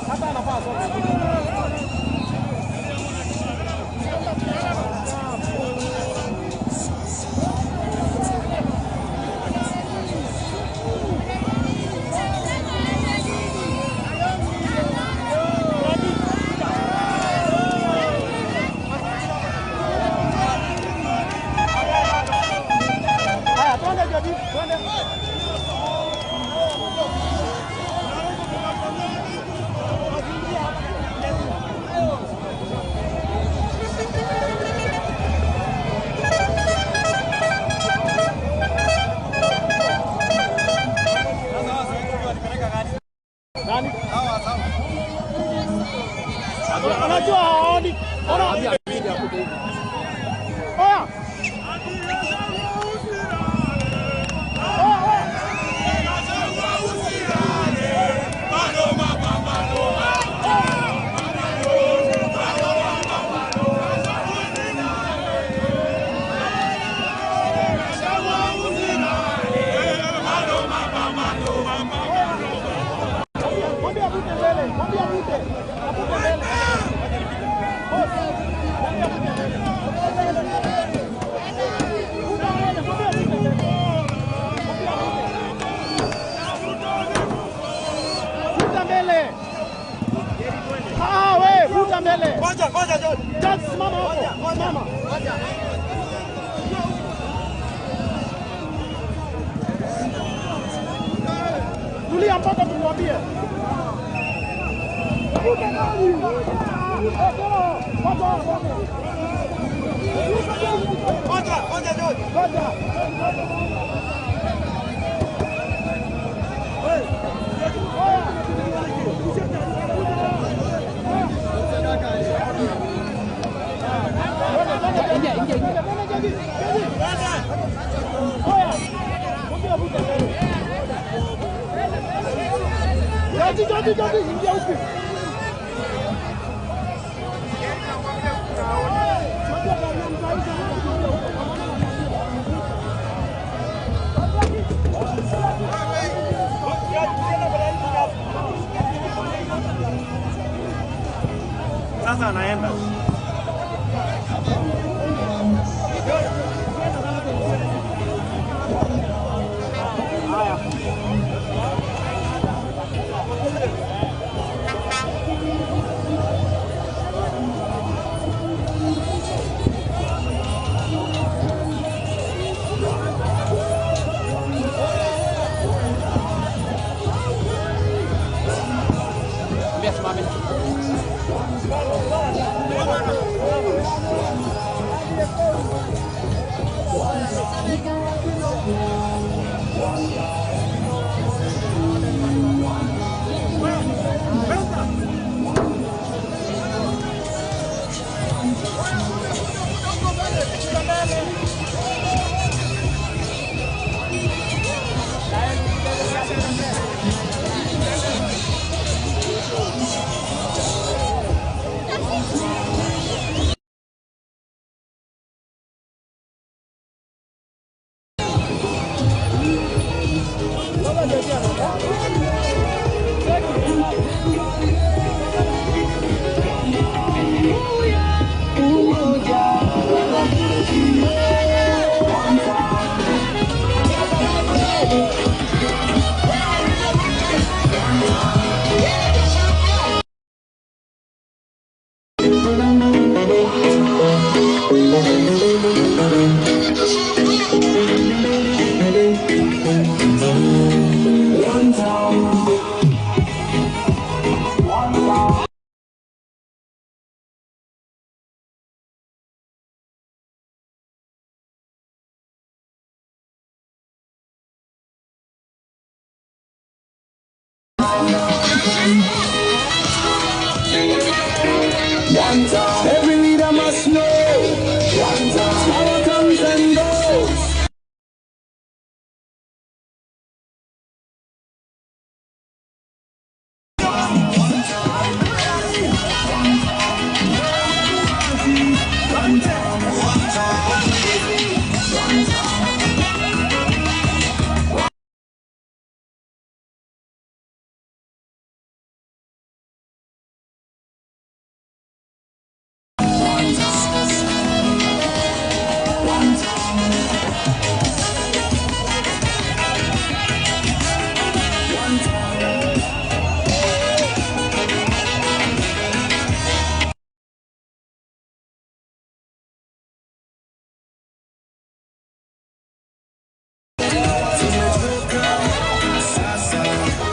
Hata anafaa songa. Haya, twende Jaji, twende. Nani? Unajua haoni. Ona. Oya. Oya, oya. Mwambie avute mbele, mwambie avute. Avute mbele. Boss, mwambie avute mbele. Vuta mbele, mwambie avute mbele. Mwambie avute. Vuta mbele. Ah, we, vuta mbele.
Ngoja, ngoja, George.
Judge, simama hapo. Simama. Tulia mpaka tumwambie. Vuta gari. Ngoja, ngoja.
Ngoja, ngoja, George.
Ngoja. Oya,
Joji, Joji, ingia huku.
Sasa anaenda.
Every leader must know. Power comes and goes.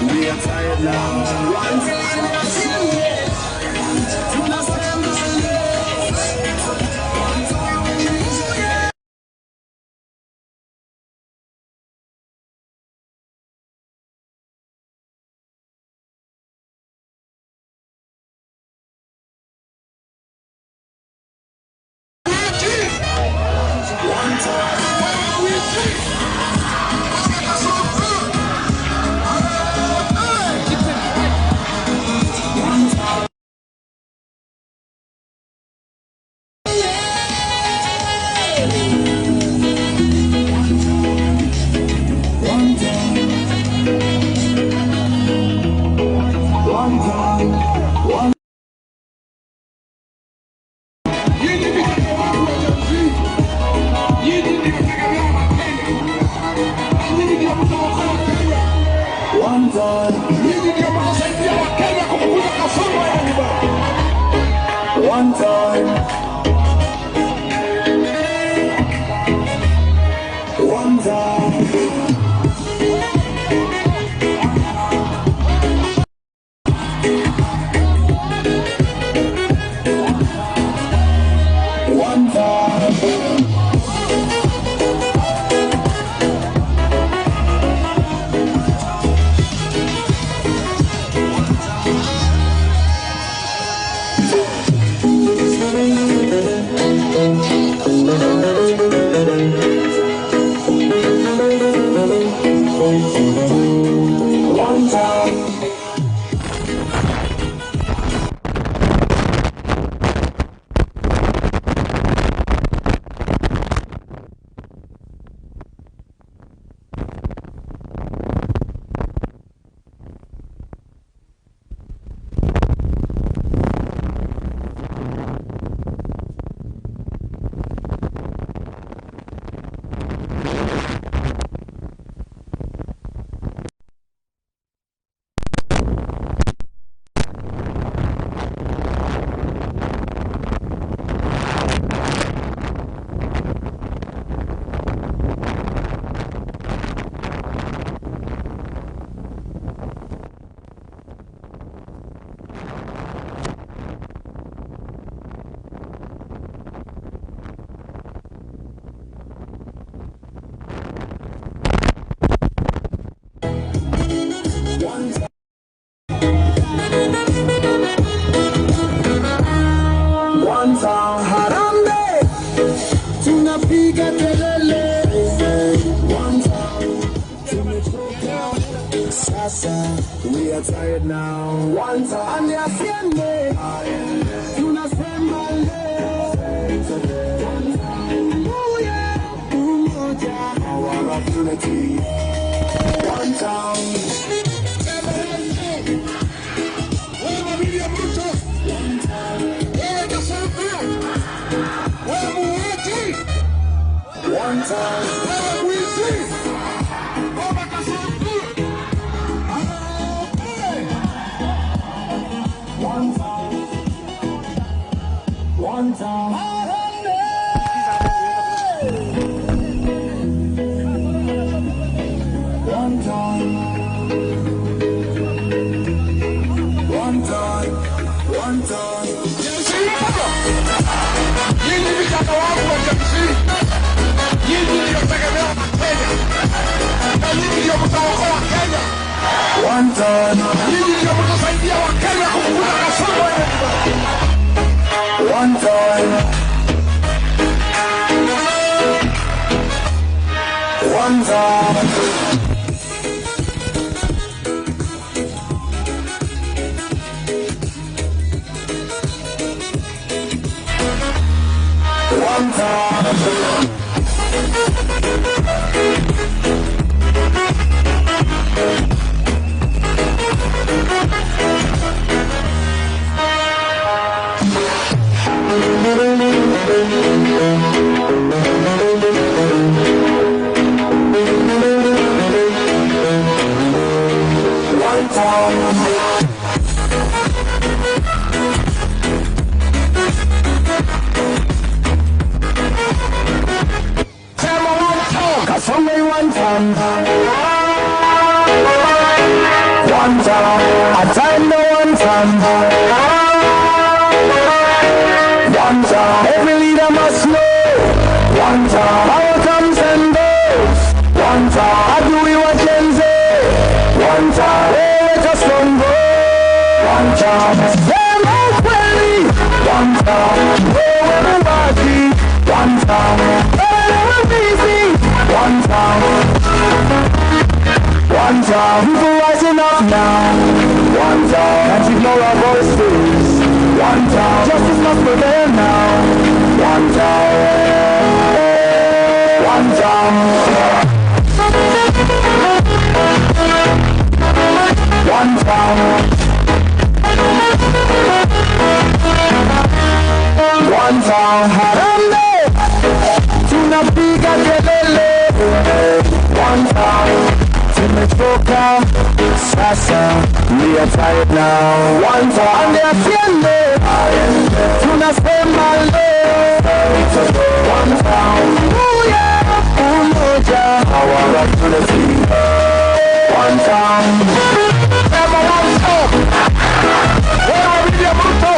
We are tired now.
Nyinyi vijana wangu wa Gen Z, nyinyi ndio tegemeo la Kenya, na nyinyi ndio mtaokoa Kenya. Nyinyi ndio mtasaidia Wakenya kupunguza kasoro ya nyumbani.
One time. One time. One time. One time. Sasa, we are tired now. One time, asiende, tunasema leo. Umoja, umoja, power of unity. One town.
Wewe William Ruto, wewe Gachagua, wewe muuaji,
One time.
wewe mwizi, baba Gachagua.
One time. One time. One time. One time. One time.
Nyinyi vijana wangu wa Gen Z, nyinyi ndio tegemeo la Kenya, na nyinyi ndio mtaokoa Kenya.
One time.
Nyinyi ndio mtasaidia Wakenya kufukuza kasoro.
One time. One time. One time. One time.
Sema one time.
Kasonge one time. One time. A time no one time. One time. Every leader must know. One time. Power comes and goes. One time. Adui wa Gen Z. One time. Let us go. One time. Sema ukweli. One time. Wewe mwazi. One time. Wewe mwizi. One time. One time. People rising up now. One time. Can't ignore our voices. One time. Justice must prevail now. One time. One time. One time. One time. Harambee. Tunapiga kelele. One time. Tumechoka sasa, we are tired now. One time. Asiende, tunasema leo. One time. Umoja, power of unity. One time.
Sema one time. Wewe William Ruto,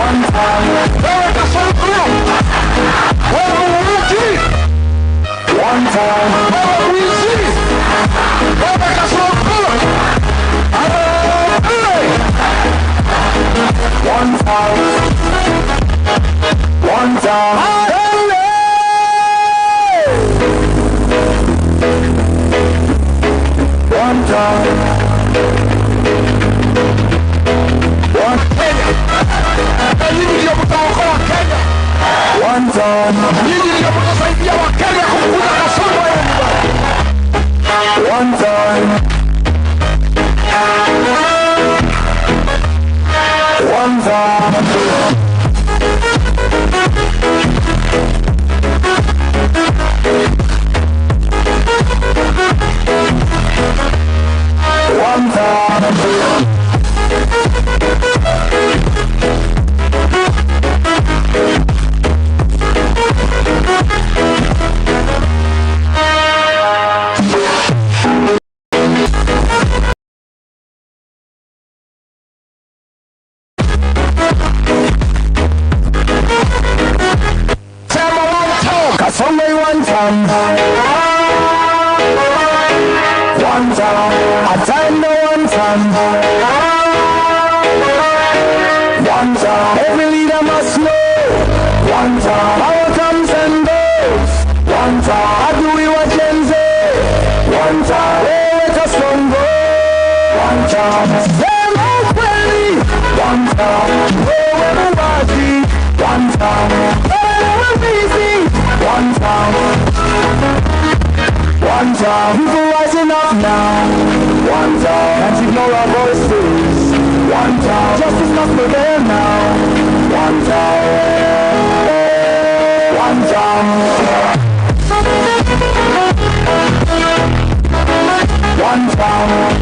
One time.
wewe Gachagua, wewe muuaji,
One time.
wewe mwizi, wewe Gachagua.
One time. One time. One time. One
Kenya. Na nyinyi ndio mtaokoa Kenya.
One time.
Nyinyi ndio mtasaidia Wakenya kufukuza kasoro.
One time. One time. One time.
Sema one time.
Kasonge one time. One time. A time no one time. One time. Every leader must know. One time. Power comes and goes. One time. Adui wa Gen Z. One time. Let us go. Sema ukweli. One time. Wewe muuaji. One time. Wewe mwizi. One time. One time. People rising up now. One time. Can't ignore our voices. One time. Justice must prevail now. One time. One time. One time.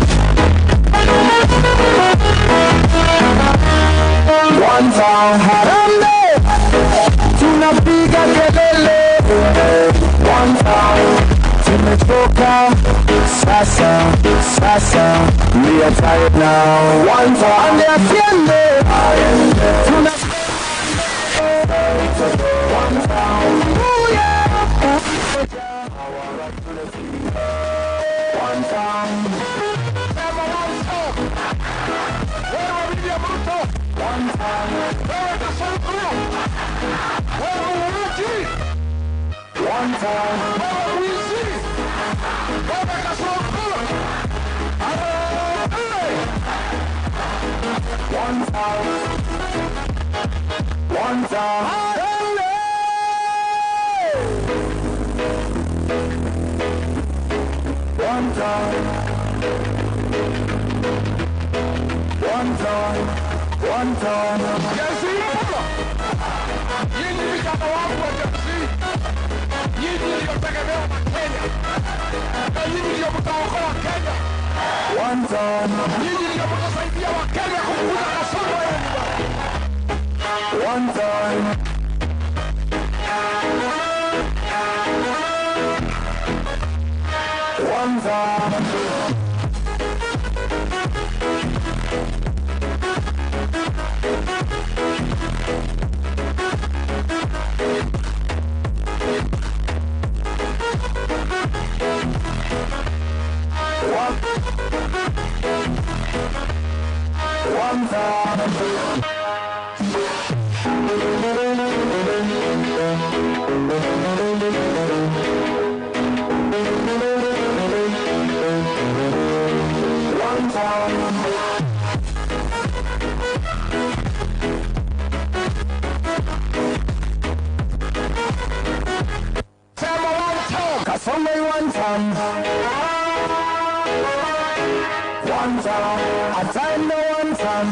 One time. Harambee, tunapiga kelele. One time. Tumechoka sasa, sasa. We are tired now. One time. Ande atiende. Tuna one time. Oh yeah. One time.
Wewe William Ruto.
One time.
Wewe Kasongo. Wewe muuaji.
One time.
Wewe mwizi. Wewe Kasongo. Harambee.
One time. One time. Harambee. One time. One time. One time.
Gen Z mpo? Nyinyi vijana wangu wa Gen Z, nyinyi ndio tegemeo la Kenya, na nyinyi ndio mtaokoa Kenya.
One time.
Nyinyi ndio mtasaidia Wakenya kufukuza kasoro yenu.
One time. One time. One time. One time.
Sema one time.
Kasongo one time. One time. A time no one time.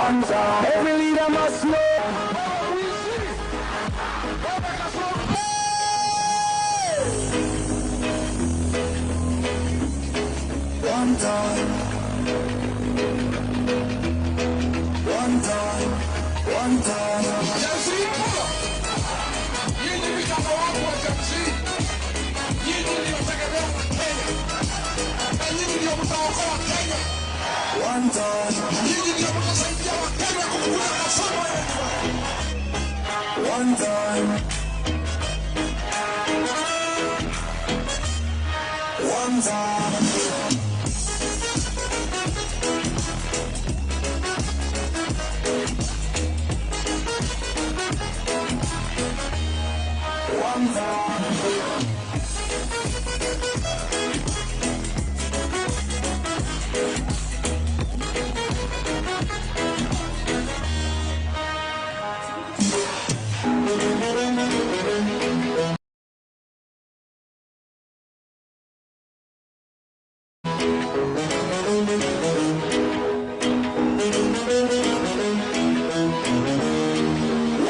One time. Every leader must know.
Wewe mwizi. Wewe Kasongo.
One time. One time. One time.
Gen Z mpo? Nyinyi vijana wangu wa Gen Z, nyinyi ndio tegemeo la Kenya, na nyinyi ndio mtaokoa Kenya.
One time.
Nyinyi ndio mtasaidia Wakenya kufukuza kasoro yenu.
One time. One time. One time.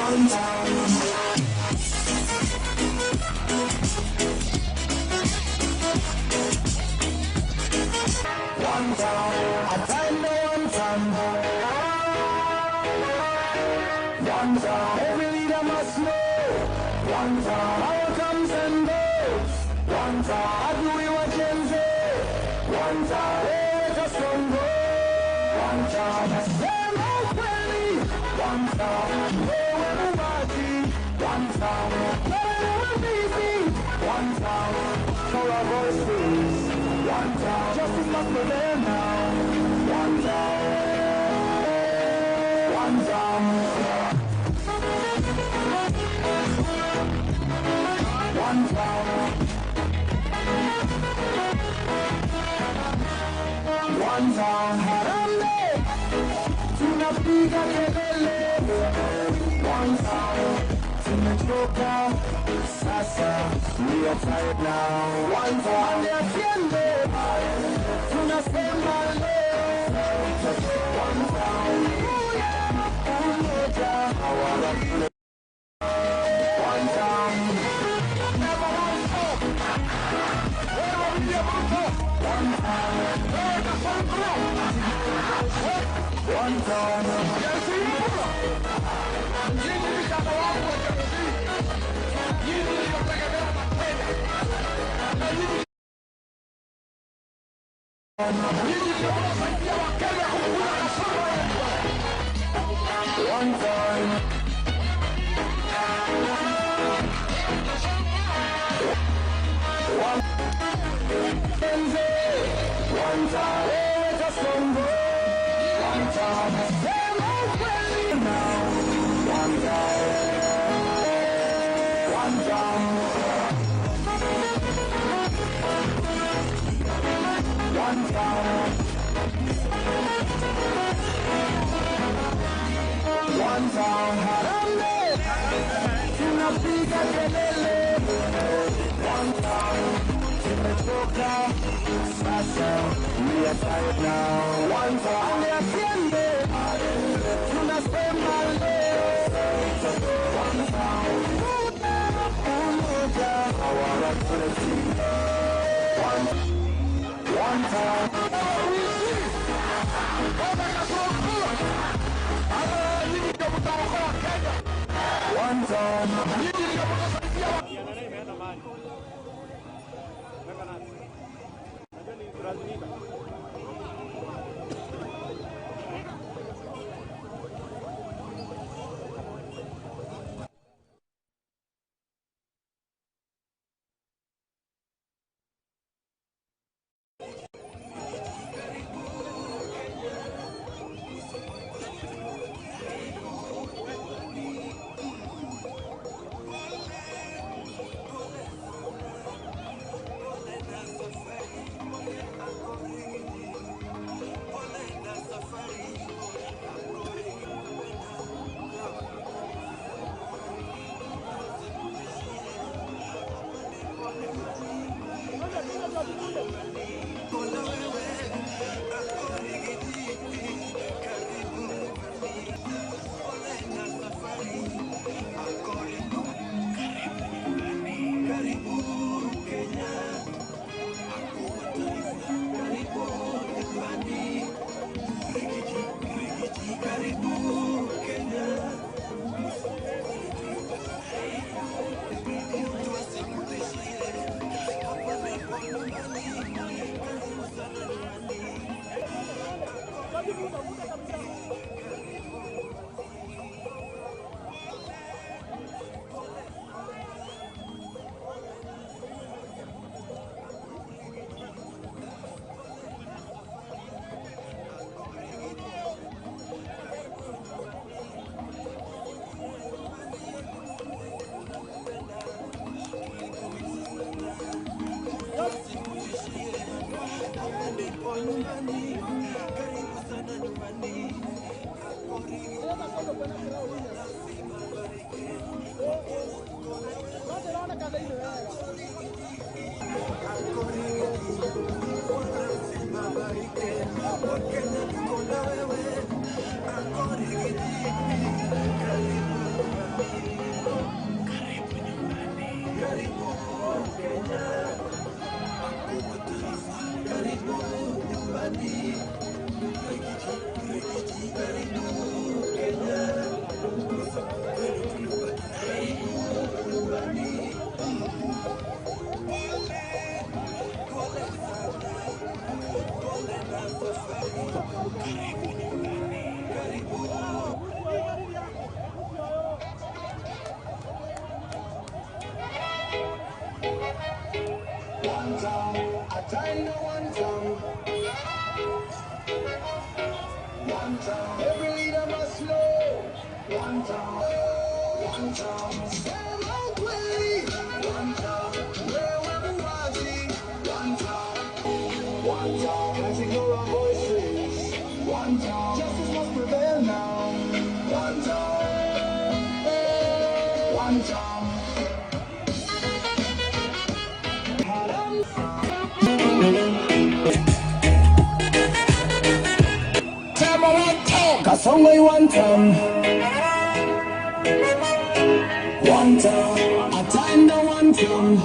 One time. One time. A time no one time. One time. Every leader must know. One time. Power comes and goes. One time. Adui wa Gen Z. One time. Wewe Kasongo. One time. Sema ukweli. One time. Wewe muuaji. One time. Wewe mwizi. One time. For our voices. One time. Justice must prevail now. One time. One time. One time. One time. Harambee, tunapiga kelele. One time. Tumechoka sasa, we are tired now. One time. Atiende, tunasema leo. One time. Umoja, one time. Never one stop. Wewe William Ruto. One time. Wewe Kasongo. One time.
Nyinyi vijana wangu wa Gen Z, nyinyi ndio tegemeo la Kenya, na nyinyi ndio mnasaidia Wakenya kukula kasoro.
One time. One one time. Wewe Kasongo. One time. Sema ukweli now. One time. One time. One time. One time. Harambee, tunapiga kelele. One time. Tumechoka sasa, we are tired now. One time. Atiende, tunasema leo. One time. Umoja, our unity. One time.
Nyinyi ndio mtaokoa Kenya.
One time.
Nyinyi ndio mtasaidia.
Imeenda mbali. Weka nasi. Najua ni lazimika.
Can't ignore our voices. One time. Justice must prevail now. One time. One time. Kasongo you one time. One time. Atanda one time.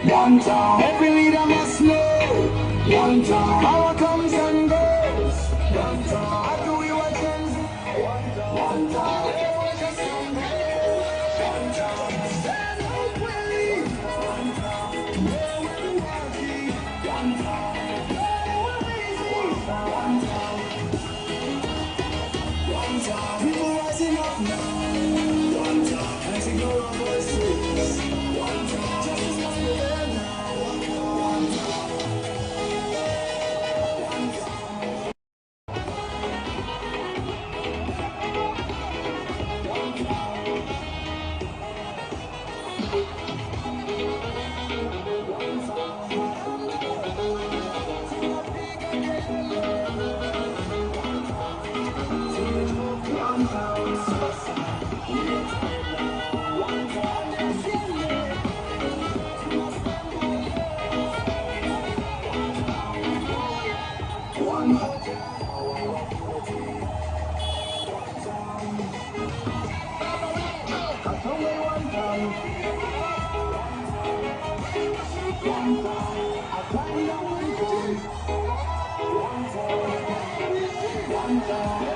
One time. Every leader must know. One time. Power comes and goes. One time. How do we watch and one time. One time. Stand up, Willie. One time. One time. One time. One time. People rising up now. One time. Can't ignore our voices. One time. Justice must prevail now. One time. One time. One time.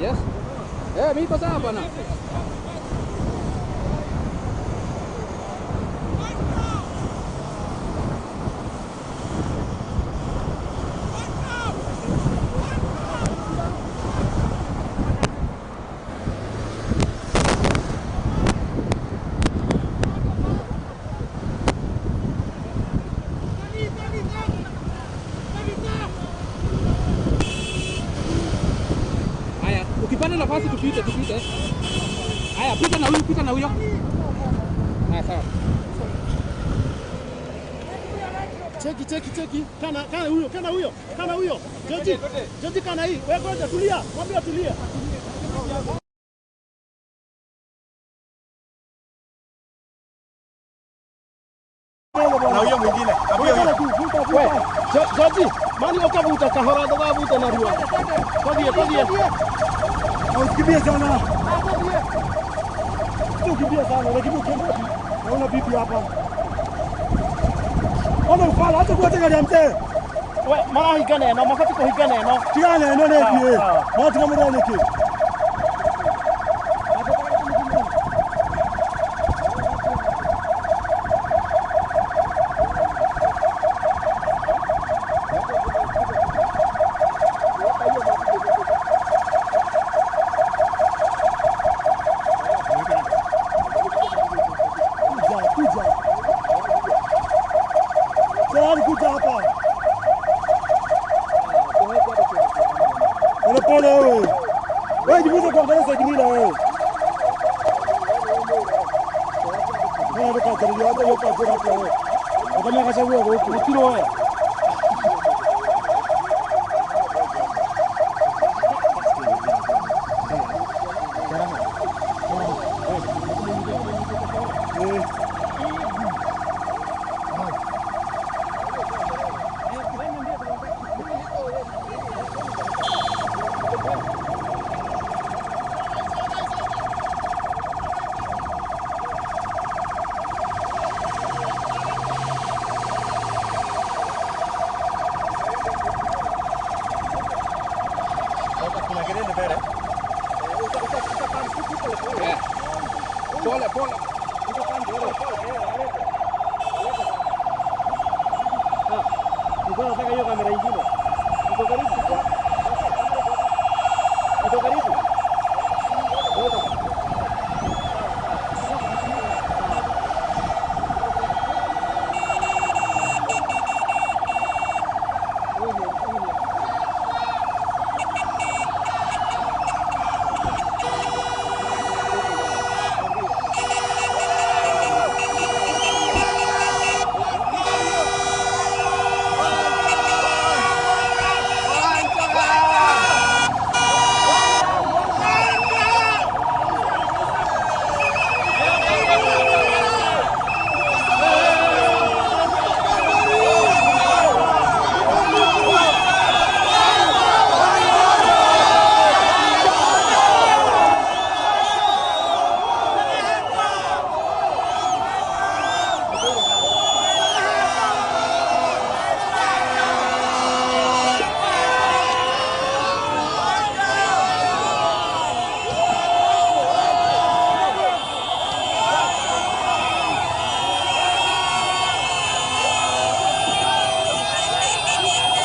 Yes. Eh, mimi niko sawa bwana. Haya, ukipanda nafasi tupite, tupite. Haya, pita na huyu, pita na huyo. Haya, sawa.
Cheki, cheki, cheki. Kana, kana huyo, kana huyo, kana huyo. Joji, Joji kana hii. Wewe ngoja tulia. Mwambie tulia.
Na huyo mwingine.
Wewe, Joji, mani ukavuta kahora ndũgavuta narua. Tũthiĩ, tũthiĩ.
Usikimbie sana. Usikimbie sana, unakimbia ukienda wapi? Naona bibi hapa. Ona ufala, acha kuacha gari ya mzee.
We, marahingana ĩno, mabatiĩ kũhingana ĩno.
Tigana ĩno nĩ thiĩ. Mwatiga mũthee nĩkĩ? Kuja, kuja. Tayari kuja hapa. Pole pole wewe. Wewe jifunze kuangalia side mirror wewe. Wewe ndio kaja hapa wewe kaja hapa wewe. Kama kachagua huko.
Mutiro wewe.
Pole pole.
Nilikuwa nataka hiyo kamera ingine. Iko karibu. Iko karibu.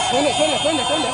Twende twende twende twende.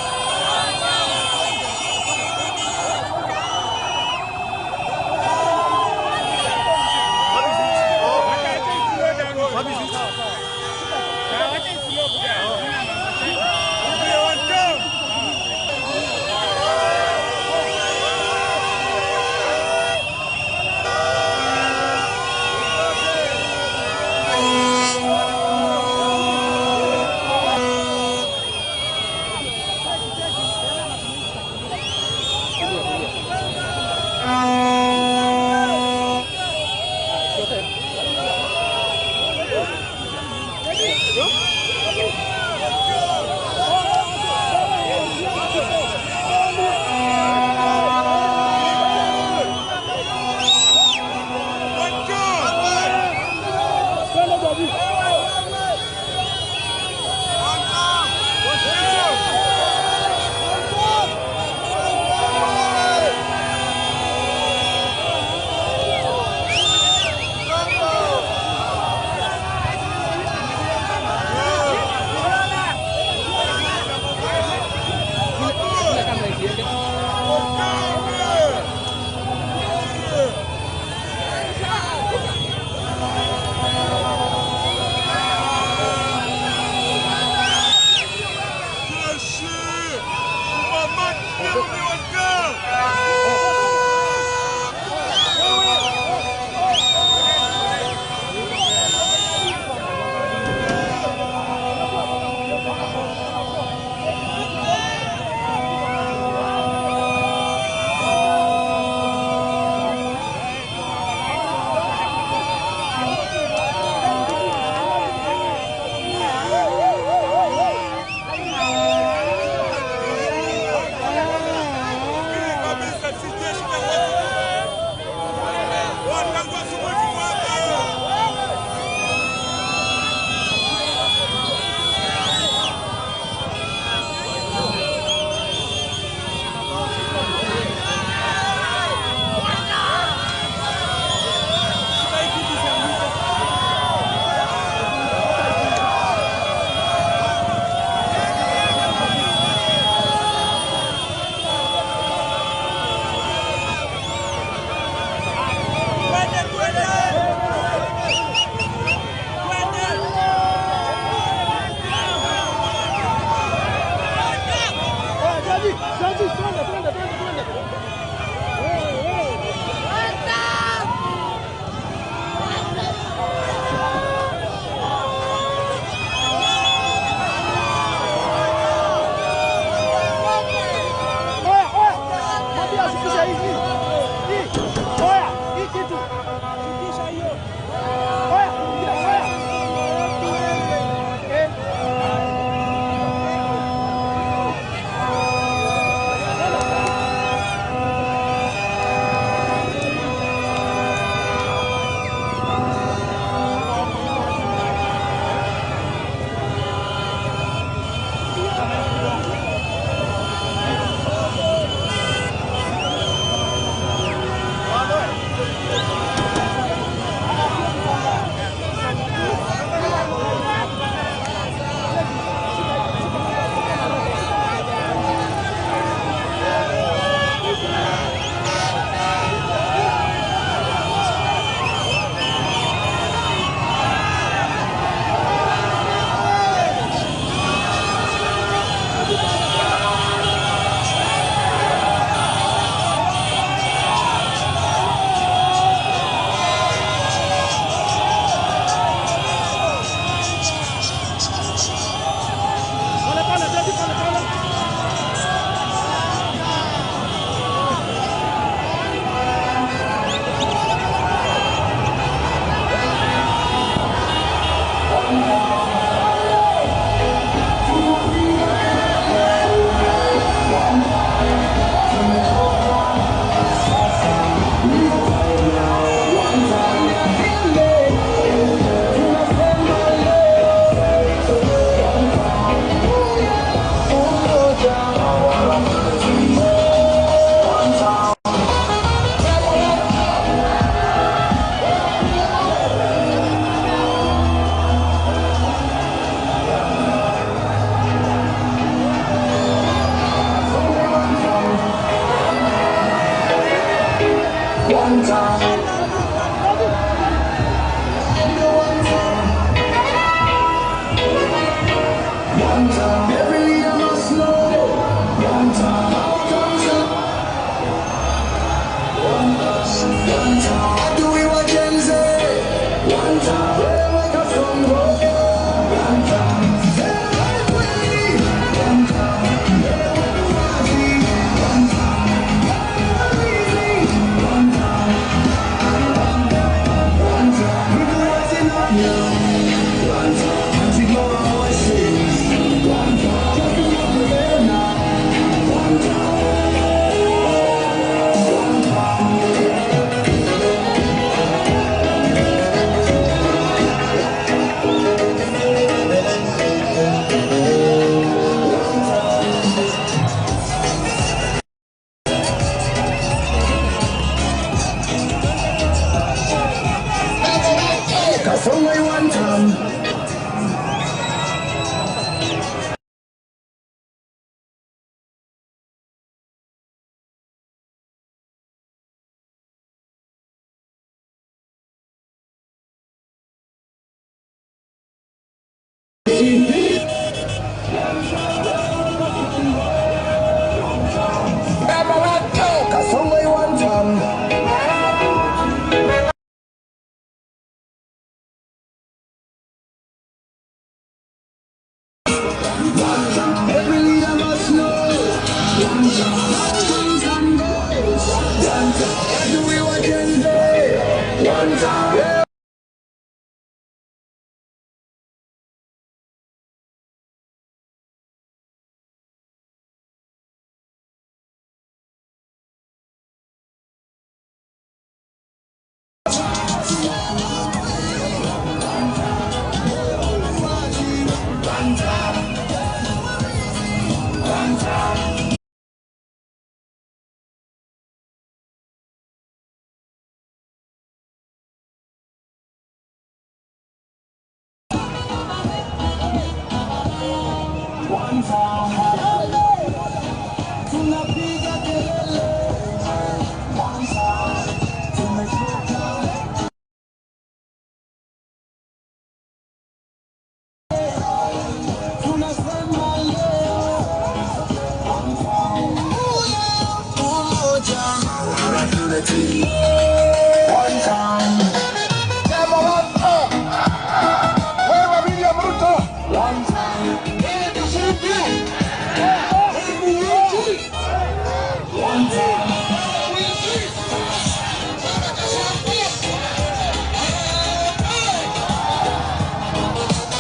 Kasongo you one time. Kasongo you one time. Every leader must know. One comes and goes. One time. What do we want today? One time. Tunapiga kelele. One time. Tumechoka. Tunasema leo. Umoja. One time.
Chama wako wewe William Ruto,
One time.
hii ni shilingi hii ni nchi.
One time.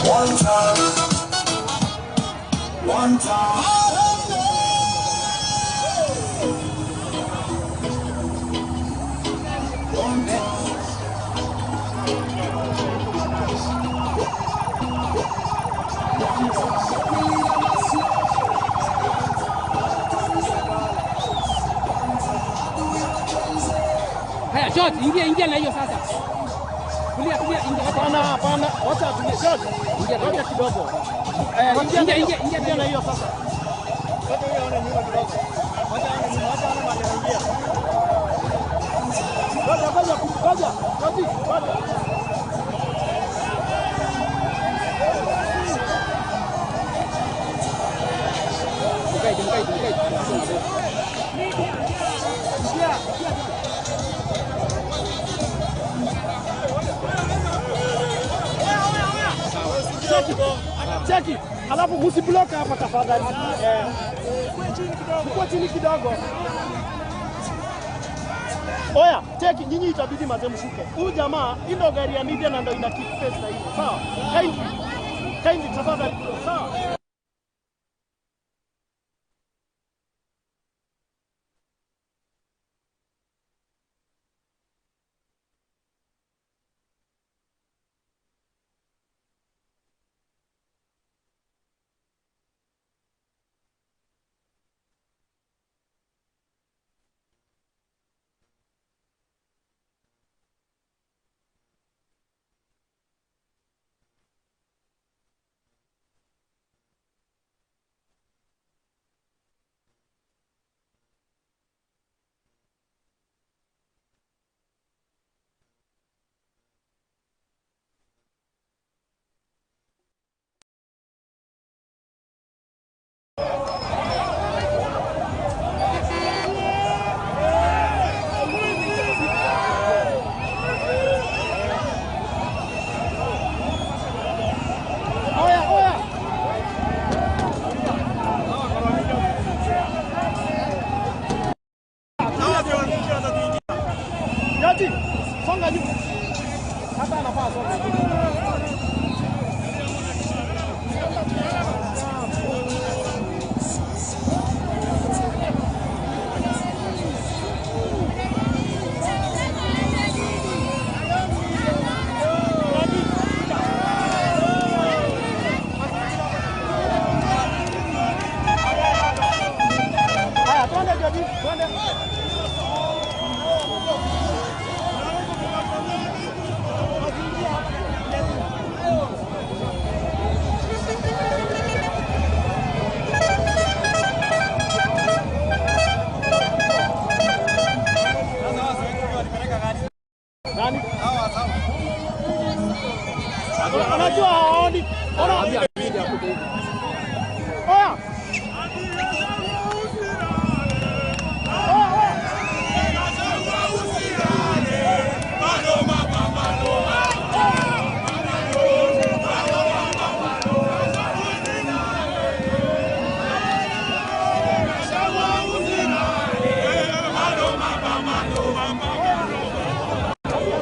One time. One time. One time.
Haya, shot, ingia ingia na hiyo sasa. Kulia kulia, ingia.
Hapana, hapana. Wacha atulie. George, ngoja kidogo.
Ingia
Ingia
ingia ingia
ingia na hiyo sasa. Wacha huyo aone nyuma kidogo. Wacha aone nyuma, wacha aone mahali anaingia. Ngoja, ngoja, ngoja. Ngoja, ngoja.
Mkaidi, mkaidi, mkaidi.
Cheki. Cheki. Alafu msiblock hapa tafadhali. Mkue chini kidogo. Oya, cheki nyinyi itabidi mazee mshuke. Huyu jamaa hii ndo gari ya media na ndo ina keep pace na hivyo. Sawa? Kindly. Kindly tafadhali. Sawa? Oya, oya. Jaji, songa juu. Hata anafaa songa juu. Haya, twende Jaji, twende. Unajua hawaoni. Ona. Oya.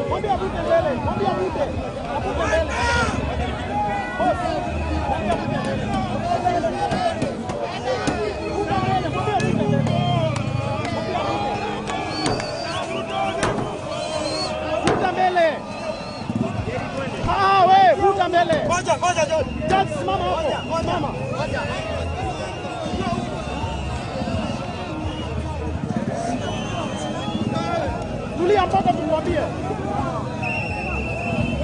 Mwambie avute mbele, mwambie avute. Avute mbele. Boss, mwambie avute mbele. Vuta mbele, mwambie avute mbele. Mwambie avute. Vuta mbele. Ah, we, vuta mbele.
Ngoja, ngoja George.
Judge, simama hapo. Simama. Tulia mpaka tumwambie.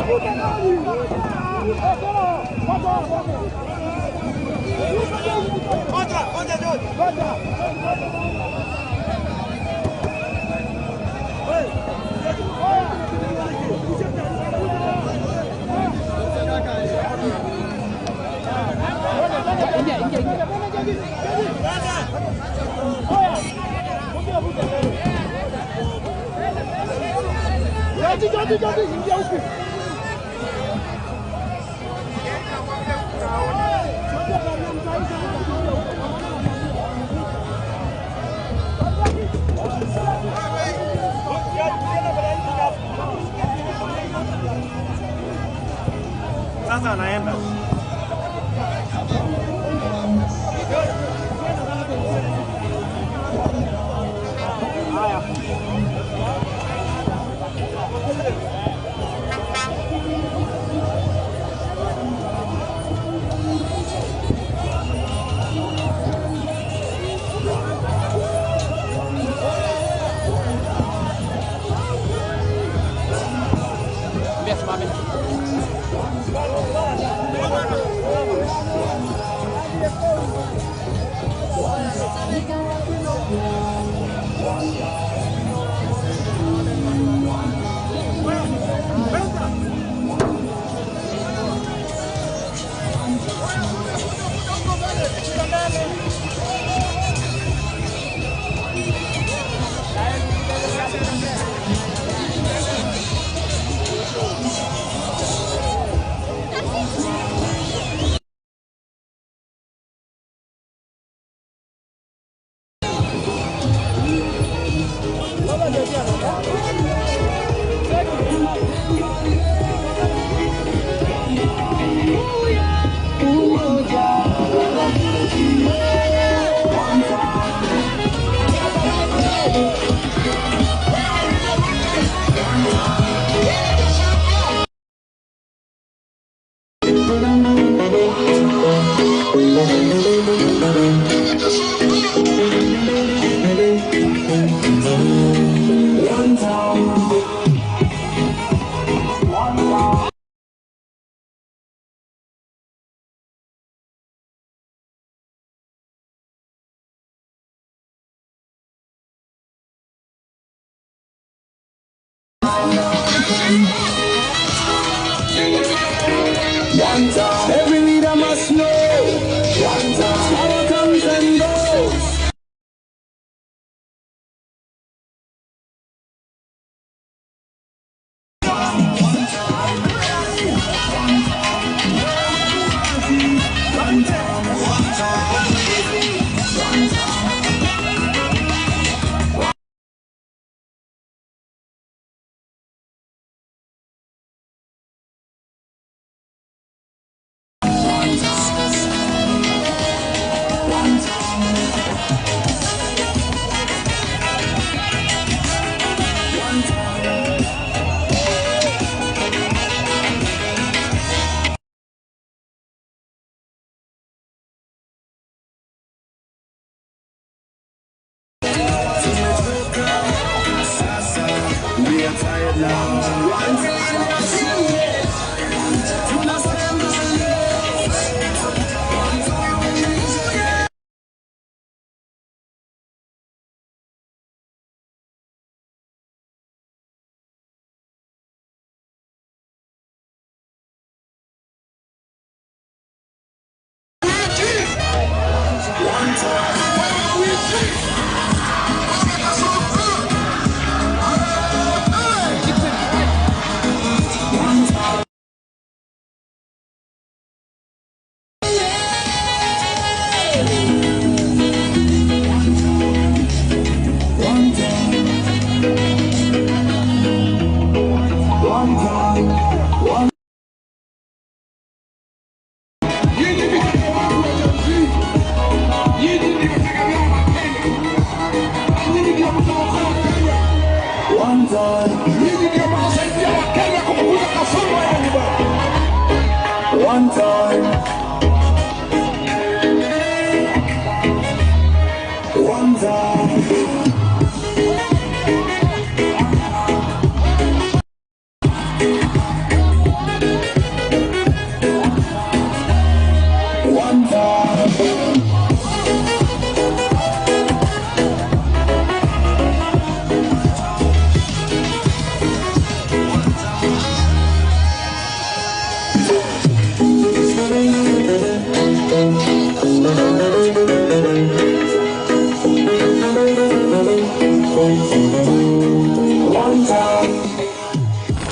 Vuta ndani. Eh, tena, ngoja, ngoja.
Ngoja, ngoja George.
Ngoja.
Ingia, ingia, ingia.
Jaji, jaji, jaji, ingia huku.
Sasa anaenda.
Ambia simame.
Every leader must know. Power comes and goes. We are tired now. One time.
Wewe mwizi. Wewe Kasongo. Nyinyi vijana wangu wa Gen Z, nyinyi ndio tegemeo la Kenya, na nyinyi ndio mtaokoa Kenya. Nyinyi ndio mtasaidia Wakenya kupunguza kasoro ya nyumbani.
One time. One time. One time. One time.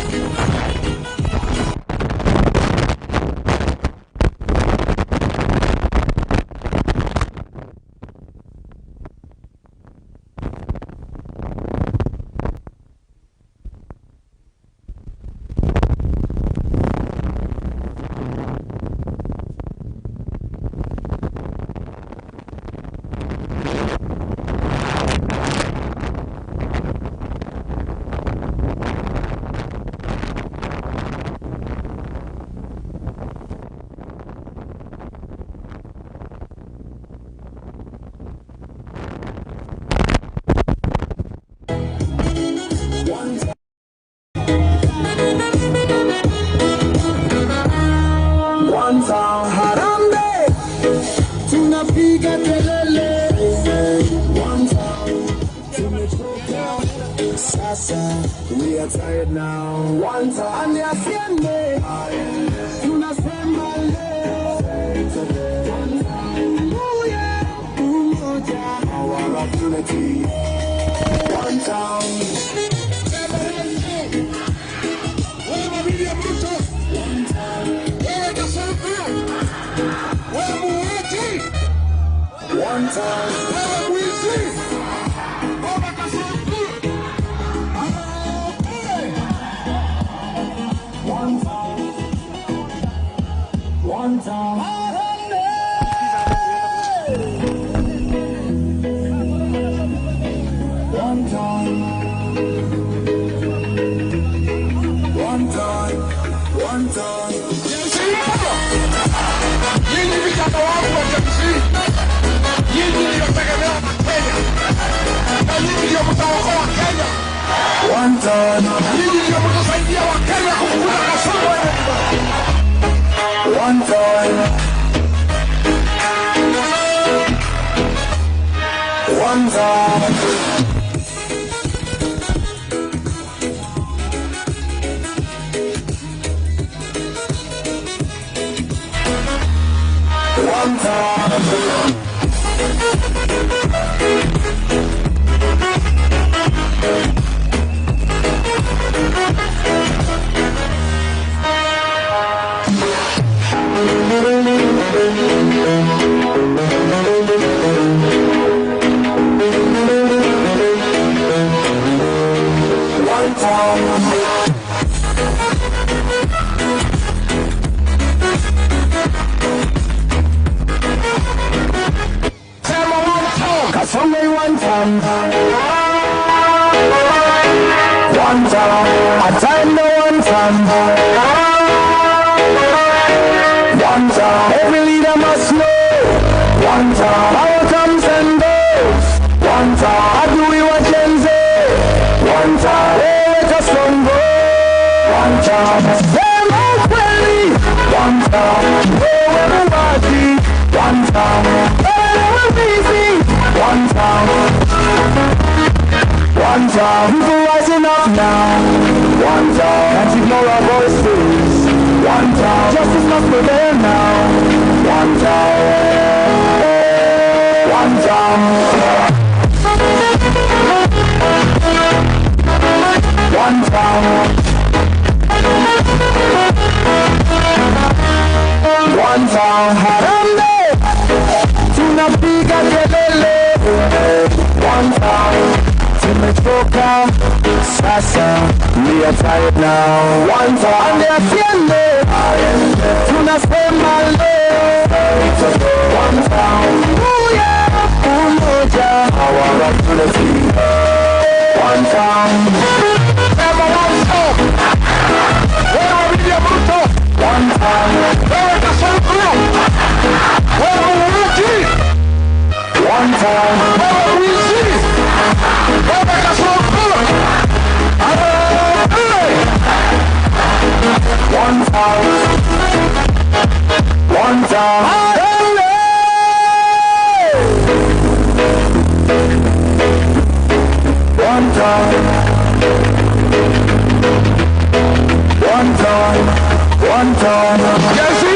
One time. Harambee, tunapiga kelele. One time. Tumechoka sasa, we are tired now. One time. Asiende, tunasema leo. Uye, umoja, power of unity. One time.
Wewe William Ruto, wewe Kasongo, wewe muuaji,
One time.
wewe mwizi, Baba Kasongo.
One time. One time. One time. One time. One time.
Gen Z, nyinyi vijana wangu wa Gen Z, nyinyi ndio tegemeo la Kenya, na nyinyi ndio mtaokoa Kenya.
One time.
Nyinyi ndio mtasaidia Wakenya kupunguza kasoro ya nyumbani.
One time. One time. One time. One time.
Sema one time.
Kasongo one time. One time. A time no one time. One time. Every leader must know. One time. Power comes and goes. One time. Adui wa Gen Z. One time. Wewe Kasongo. One time. Sema ukweli. One time. Wewe muuaji. One time. Wewe mwizi. One time. One time. People rising up now. One time. Can't ignore our voices. One time. Justice must prevail now. One time. One tired now. One time. Ande asiende. Tunasema leo. One time. Umoja. Our unity. One time.
Sema one time. Wewe William Ruto.
One time.
Wewe Kasongo. Wewe Uruti.
One time.
Wewe Wizi. Wewe Kasongo.
One time. One time. One time. One time. One time.
Jesse,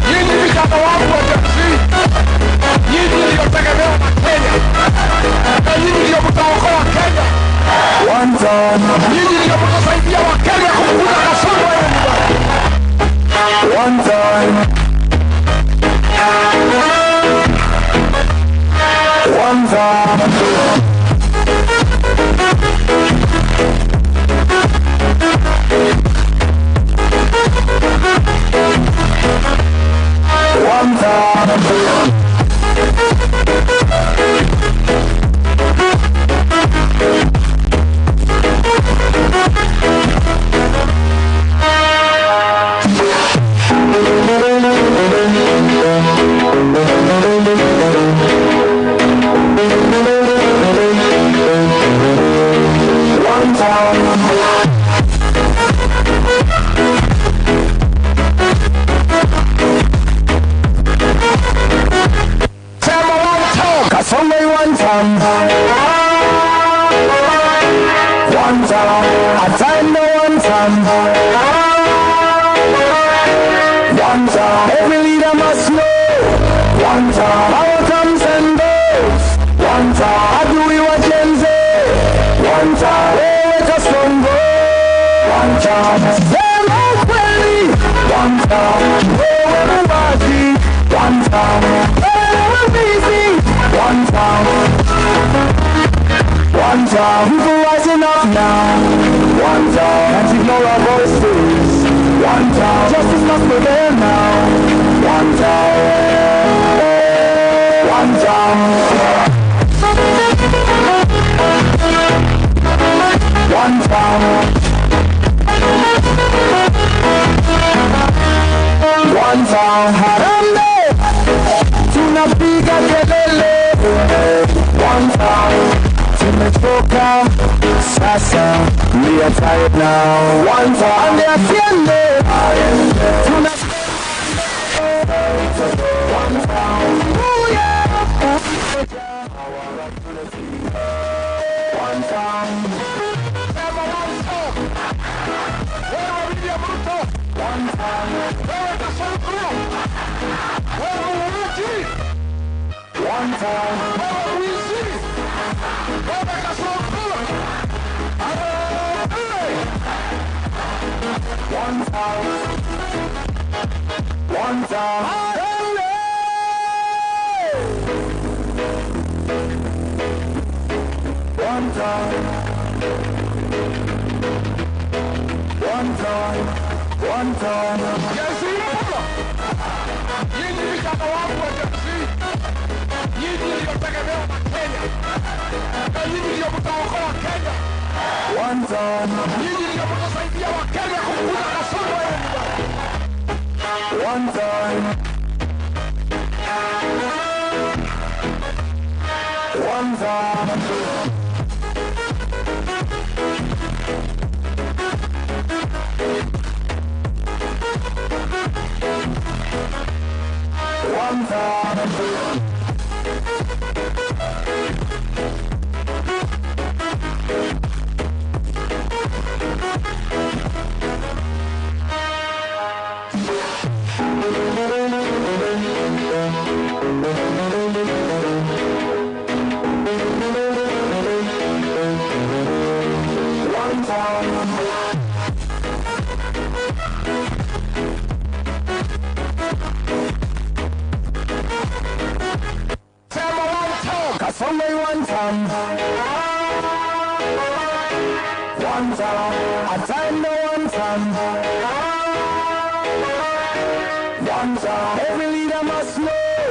nyinyi vijana wangu wa Gen Z, nyinyi ndio tegemeo la Kenya, na nyinyi ndio mtaokoa Kenya.
One time.
Nyinyi ndio mtasaidia Wakenya kufukuza kasumba ya nyumbani.
One time. One time. One time. One time.
Sema one time.
Kasongo one time. One time. Atanda one time. One time. Every leader must know. One time. Power comes and goes. One time. Adui wa Gen Z. One time. Wewe Kasongo. One time. Sema ukweli. One time. Wewe muwazi. One time. Wewe mwizi. One time. One time. People rising up now. One time. Can't ignore our voices. One time. Justice must prevail now. One time. One time. One time. One time. Harambee. Tunapiga kelele. One time. Tumechoka sasa, we are tired now. One time. Ande asiende. Tuna one time. One time.
Sema one time. Wewe William Ruto.
One time.
Wewe Kasongo. Wewe Uruti.
One time.
Wewe Wizi. Wewe Kasongo.
One time. One time. One time. One time. One time.
Jesse, nyinyi vijana wangu wa Gen Z, nyinyi ndio tegemeo la Kenya, na nyinyi ndio mtaokoa Kenya.
One time.
Nyinyi ndio mtasaidia Wakenya kufukuza kasumba ya nyumbani.
One time. One time. One time. One time. One time. Every leader must know.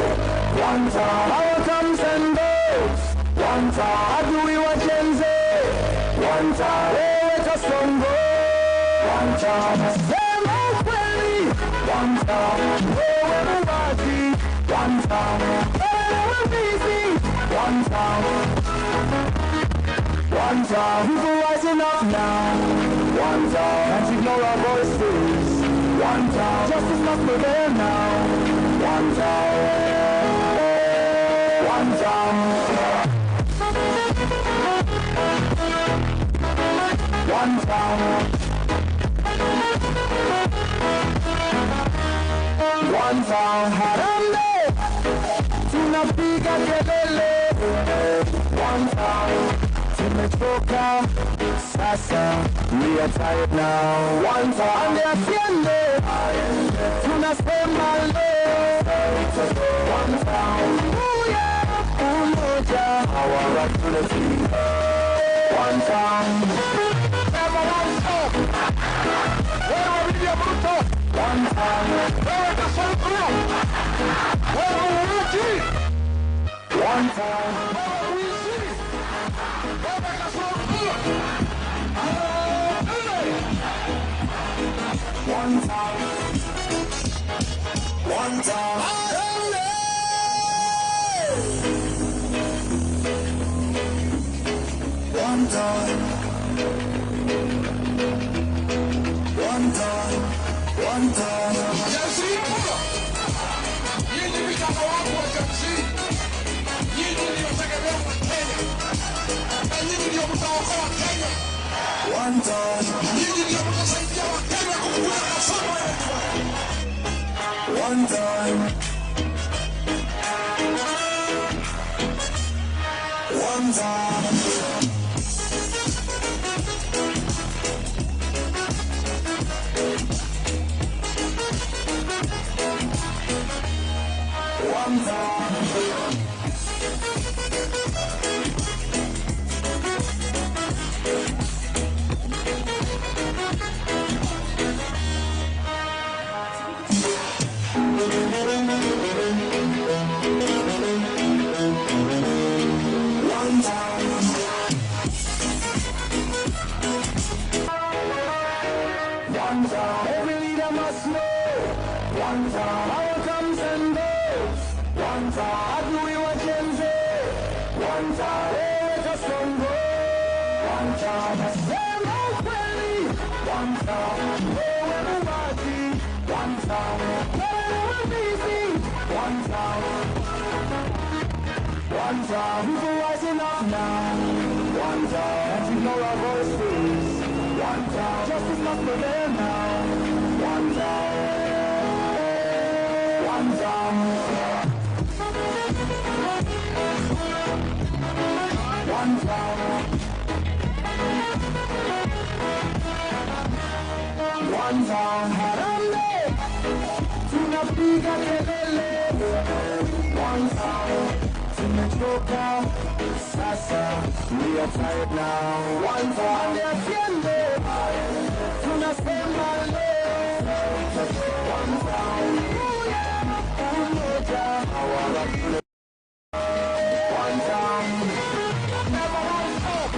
One time. Power comes and goes. One time. Adui wa Gen Z. One time. Wewe Kasongo. One time. Sema ukweli. One time. Wewe muwazi. One time. Wewe mwizi. One time. One time. People rising up now. One time. Can't ignore our voices. One time. Justice must prevail now. One time. One time. One time. One time. Harambee, tunapiga kelele. One time. Tumechoka sasa, we are tired now. One time. Ande tunasema leo. One time. Umoja, our unity. One time.
Wewe William Ruto.
One time.
Wewe Kasongo. Wewe Uruki.
One time.
Wewe Mwizi. Wewe Kasongo.
One time. One time. One time. One time. One time.
Gen Z, nyinyi vijana wangu wa Gen Z, nyinyi ndio tegemeo la Kenya, na nyinyi ndio mtaokoa Kenya.
One time.
Nyinyi ndio mtasaidia Wakenya kukuza masomo yetu.
One time. One time. One time. One time. One time. Every leader must know. One time. Power comes and goes. One time. Adui wa Gen Z. One time. Wewe Kasongo. One time. Sema ukweli. One time. Wewe muwazi. One time. Wewe mwizi. One time. One time. People rising up now. One time. Can't ignore our voices. One time. Justice must prevail now. One time. One time. One time. One time. Harambee, tunapiga kelele. One time. Tumechoka sasa, we are tired now. One time. Ande tunasema leo. One time. Umoja, our unity. One time.
Never one stop.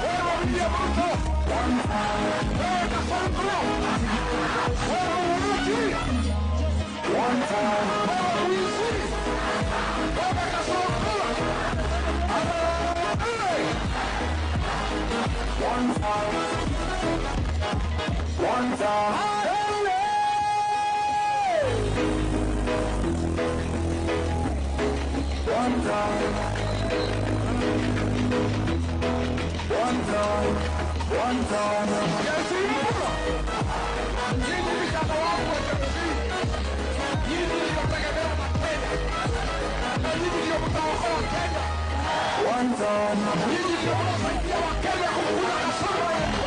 Wewe William Ruto.
One time.
Wewe Kasongo. Wewe Uruki.
One time.
Wewe Mwizi. Wewe Kasongo.
One time. One time. One time. One time. One time.
Gen Z, nyinyi vijana wangu wa Gen Z, nyinyi ndio tegemeo la Kenya, na nyinyi ndio mtaokoa Kenya.
One time.
Nyinyi ndio mtasaidia Wakenya kukuza masomo yetu.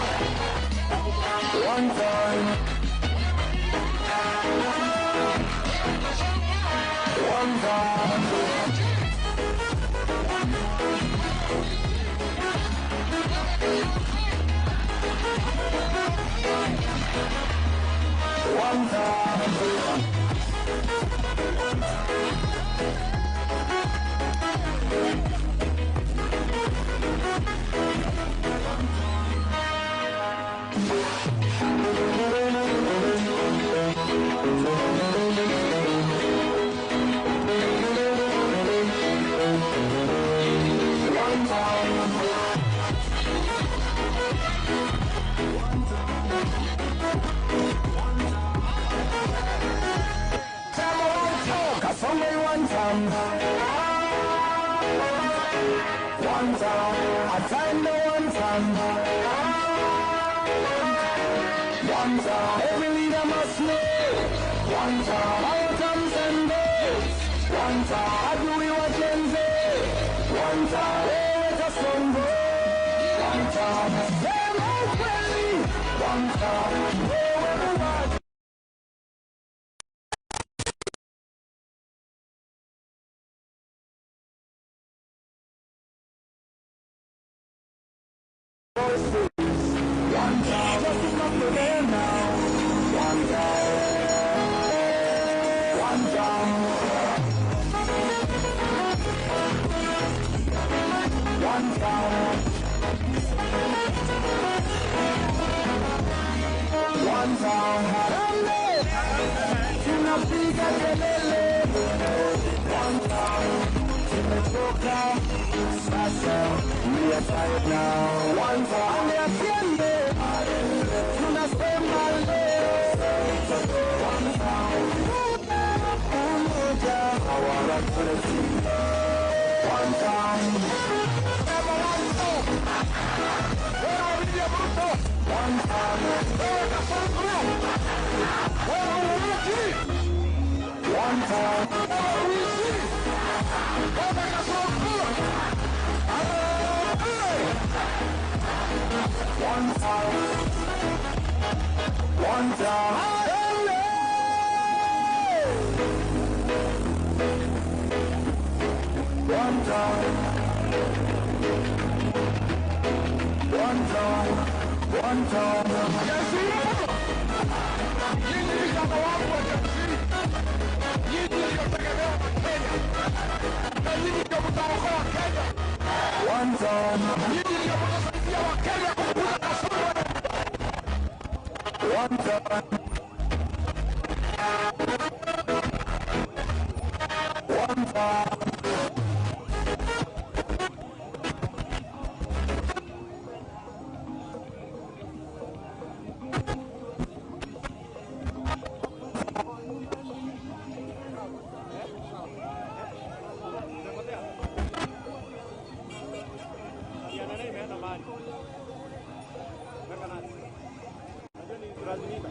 One time. One time. One time. One time. Kasonge one time. One time. I time the one time. One time. Every leader must know. One time. All comes and goes. One time. I do we what Gen Z. One time. Wewe Kasongo. One time. Sema ukweli. One time. Wewe uwazi. One time. Justice must prevail now. One time. One time. One time. One time. Harambee. Tunapiga kelele. One time. Tumechoka. Sasa we are tired now. One time. Atiende. Tunasema leo. One time. Umoja. Our authority. One time. One time. One time. One time. One time. One time. One time. One time.
Nyinyi vijana wangu wa Gen Z, nyinyi ndio tegemeo la Kenya, na nyinyi ndio mtaokoa Kenya.
One time.
Nyinyi ndio mtasaidia Wakenya kufukuza kasoro.
One time. One time.
Weka nasi. Najua ni kulazimika.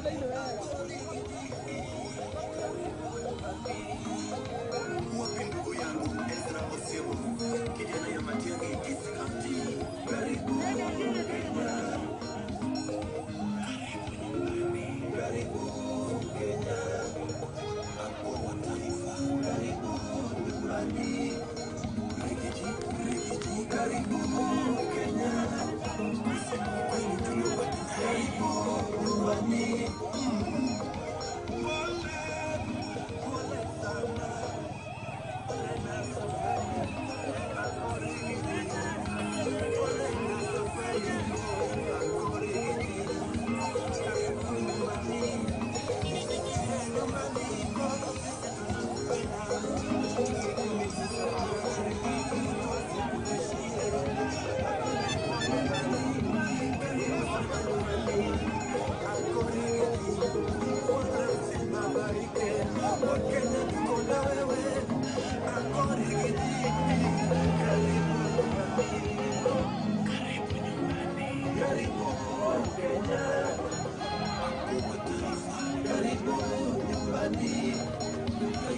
Thĩinĩ wega.